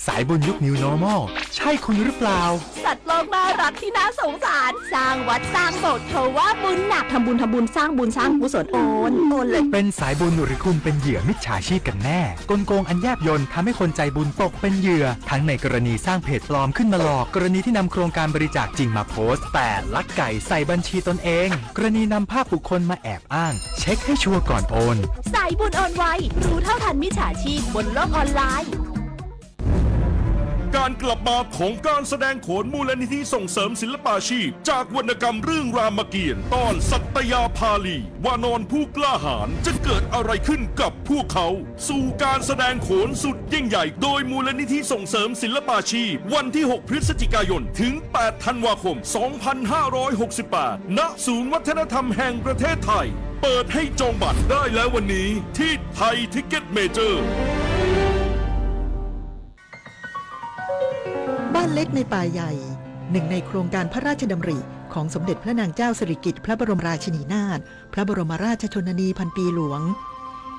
สายบุญยุค New Normal ใช่คุณหรือเปล่า สัตว์โลกน่ารักที่น่าสงสาร สร้างวัดสร้างโบสถ์เขาว่าบุญหนัก ทำบุญทำบุญ สร้างบุญสร้างกุศล โอน โอนเลย เป็นสายบุญหรือคุณเป็นเหยื่อมิจฉาชีพกันแน่ กลโกงอันแยบยลทำให้คนใจบุญตกเป็นเหยื่อ ทั้งในกรณีสร้างเพจปลอมขึ้นมาหลอก กรณีที่นำโครงการบริจาคจริงมาโพสต์ แต่ลักไก่ใส่บัญชีตนเอง กรณีนำภาพบุคคลมาแอบอ้าง เช็คให้ชัวร์ก่อนโอน สายบุญโอนไว รู้เท่าทันมิจฉาชีพบนโลกออนไลน์ การกลับมาของการแสดงโขนมูลนิธิส่งเสริมศิลปาชีพ จากวรรณกรรมเรื่องรามเกียรติ์ ตอนสัตยาภาลี วานรผู้กล้าหาญ จะเกิดอะไรขึ้นกับพวกเขา สู่การแสดงโขนสุดยิ่งใหญ่ โดยมูลนิธิส่งเสริมศิลปาชีพ วันที่ หก พฤศจิกายน ถึง แปด ธันวาคม สองพันห้าร้อยหกสิบแปด ณ ศูนย์วัฒนธรรมแห่งประเทศไทย เปิดให้จองบัตรได้แล้ววันนี้ที่ไทยทิกเก็ตเมเจอร์ บ้านเล็กในป่าใหญ่ หนึ่งในโครงการพระราชดำริของสมเด็จพระนางเจ้าสิริกิติ์พระบรมราชินีนาถ พระบรมราชชนนีพันปีหลวง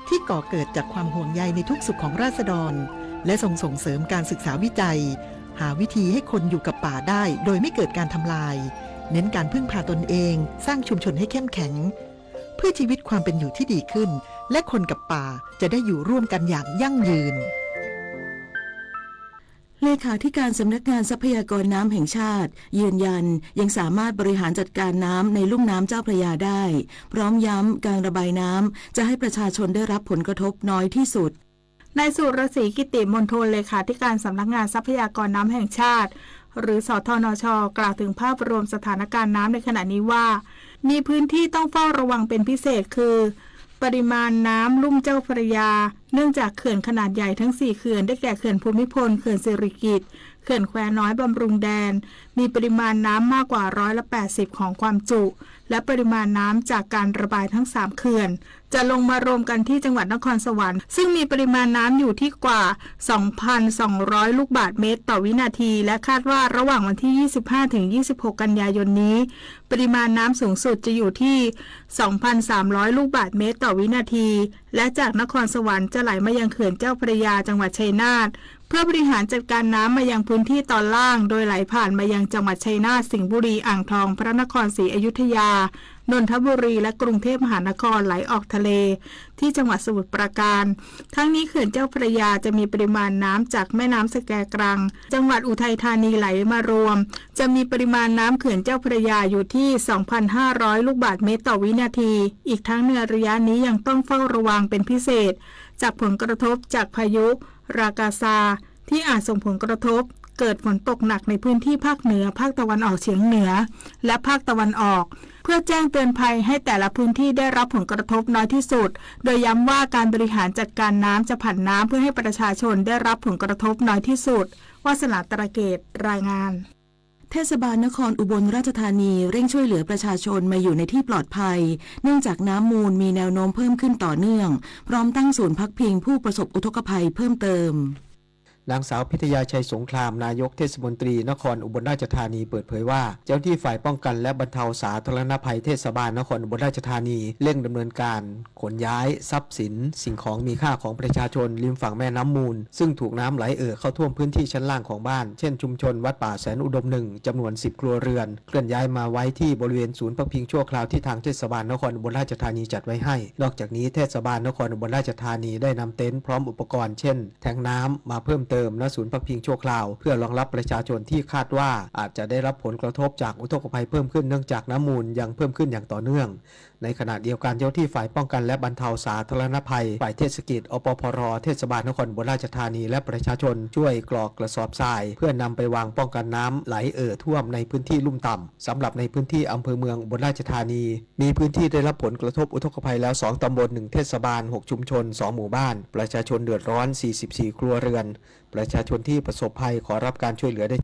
ที่ก่อเกิดจากความห่วงใยในทุกข์สุขของราษฎร และทรงส่งเสริมการศึกษาวิจัย หาวิธีให้คนอยู่กับป่าได้โดยไม่เกิดการทำลาย เน้นการพึ่งพาตนเอง สร้างชุมชนให้เข้มแข็ง เพื่อชีวิตความเป็นอยู่ที่ดีขึ้น และคนกับป่าจะได้อยู่ร่วมกันอย่างยั่งยืน เลขาธิการสำนักงานทรัพยากรน้ำแห่งชาติยืนยัน ยังสามารถบริหารจัดการน้ำในลุ่มน้ำเจ้าพระยาได้ พร้อมย้ำการระบายน้ำจะให้ประชาชนได้รับผลกระทบน้อยที่สุด นายสุรศรี กิติมณฑล เลขาธิการสำนักงานทรัพยากรน้ำแห่งชาติ หรือ สทนช กล่าวถึงภาพรวมสถานการณ์น้ำในขณะนี้ว่า มีพื้นที่ต้องเฝ้าระวังเป็นพิเศษคือ ปริมาณน้ำลุ่มเจ้าพระยา เนื่องจากเขื่อนขนาดใหญ่ทั้งสี่เขื่อน ได้แก่เขื่อนภูมิพล เขื่อนสิริกิติ์ เขื่อนแควน้อยบำรุงแดน มีปริมาณน้ำมากกว่าร้อยละแปดสิบของความจุ และปริมาณน้ำจากการระบายทั้งสามเขื่อน จะลงมารวมกันที่จังหวัดนครสวรรค์ ซึ่งมีปริมาณน้ำอยู่ที่กว่า สองพันสองร้อย ลูกบาศก์เมตรต่อวินาที และคาดว่าระหว่างวันที่ ยี่สิบห้า ถึง ยี่สิบหก กันยายนนี้ ปริมาณน้ำสูงสุดจะอยู่ที่ สองพันสามร้อย ลูกบาศก์เมตรต่อวินาที และจากนครสวรรค์จะไหลมายังเขื่อนเจ้าพระยา จังหวัดชัยนาท เพื่อบริหารจัดการน้ำมายังพื้นที่ตอนล่าง โดยไหลผ่านมายังจังหวัดชัยนาท สิงห์บุรี อ่างทอง พระนครศรีอยุธยา นนทบุรี และกรุงเทพมหานคร ไหลออกทะเล ที่จังหวัดสมุทรปราการ ทั้งนี้เขื่อนเจ้าพระยาจะมีปริมาณน้ำจากแม่น้ำสแกกรัง จังหวัดอุทัยธานีไหลมารวม จะมีปริมาณน้ำเขื่อนเจ้าพระยาอยู่ที่ สองพันห้าร้อย ลูกบาศก์เมตรต่อวินาที อีกทั้งในระยะนี้ยังต้องเฝ้าระวังเป็นพิเศษ จากผลกระทบจากพายุ รากาซา ที่อาจส่งผลกระทบ เกิดฝนตกหนักในพื้นที่ภาคเหนือ ภาคตะวันออกเฉียงเหนือ และภาคตะวันออก เพื่อแจ้งเตือนภัยให้แต่ละพื้นที่ได้รับผลกระทบน้อยที่สุด โดยย้ำว่าการบริหารจัดการน้ำจะผันน้ำเพื่อให้ประชาชนได้รับผลกระทบน้อยที่สุด วาสนา ตราเกต รายงาน เทศบาลนครอุบลราชธานีเร่งช่วยเหลือประชาชนมาอยู่ในที่ปลอดภัย เนื่องจากน้ำมูลมีแนวโน้มเพิ่มขึ้นต่อเนื่อง พร้อมตั้งศูนย์พักพิงผู้ประสบอุทกภัยเพิ่มเติม นางสาวพิทยาชัยสงคราม นายกเทศมนตรีนครอุบลราชธานีเปิดเผยว่า เจ้าหน้าที่ฝ่ายป้องกันและบรรเทาสาธารณภัยเทศบาลนครอุบลราชธานี เร่งดำเนินการขนย้ายทรัพย์สิน สิ่งของมีค่าของประชาชนริมฝั่งแม่น้ำมูล ซึ่งถูกน้ำไหลเอ่อเข้าท่วมพื้นที่ชั้นล่างของบ้าน เช่นชุมชนวัดป่าแสนอุดม หนึ่ง จำนวน สิบ ครัวเรือน เคลื่อนย้ายมาไว้ที่บริเวณศูนย์พักพิงชั่วคราวที่ทางเทศบาลนครอุบลราชธานีจัดไว้ให้ นอกจากนี้เทศบาลนครอุบลราชธานีได้นำเต็นท์พร้อมอุปกรณ์เช่นแทงก์น้ำมาเพิ่มเติม ณ ศูนย์พักพิงชั่วคราว เพื่อรองรับประชาชนที่คาดว่าอาจจะได้รับผลกระทบจากอุทกภัยเพิ่มขึ้น เนื่องจากน้ำมูลยังเพิ่มขึ้นอย่างต่อเนื่อง ในขณะเดียวกัน เจ้าหน้าที่ฝ่ายป้องกันและบรรเทาสาธารณภัย ฝ่ายเทศกิจ อปพร เทศบาลนครอุบลราชธานี และประชาชนช่วยกรอกกระสอบทราย เพื่อนำไปวางป้องกันน้ำไหลเอ่อท่วมในพื้นที่ลุ่มต่ำ สำหรับในพื้นที่อำเภอเมืองอุบลราชธานี มีพื้นที่ได้รับผลกระทบอุทกภัยแล้ว สอง ตำบล หนึ่ง เทศบาล หก ชุมชน สอง หมู่บ้าน ประชาชนเดือดร้อน สี่สิบสี่ ครัวเรือน ประชาชนที่ประสบภัยขอรับการช่วยเหลือได้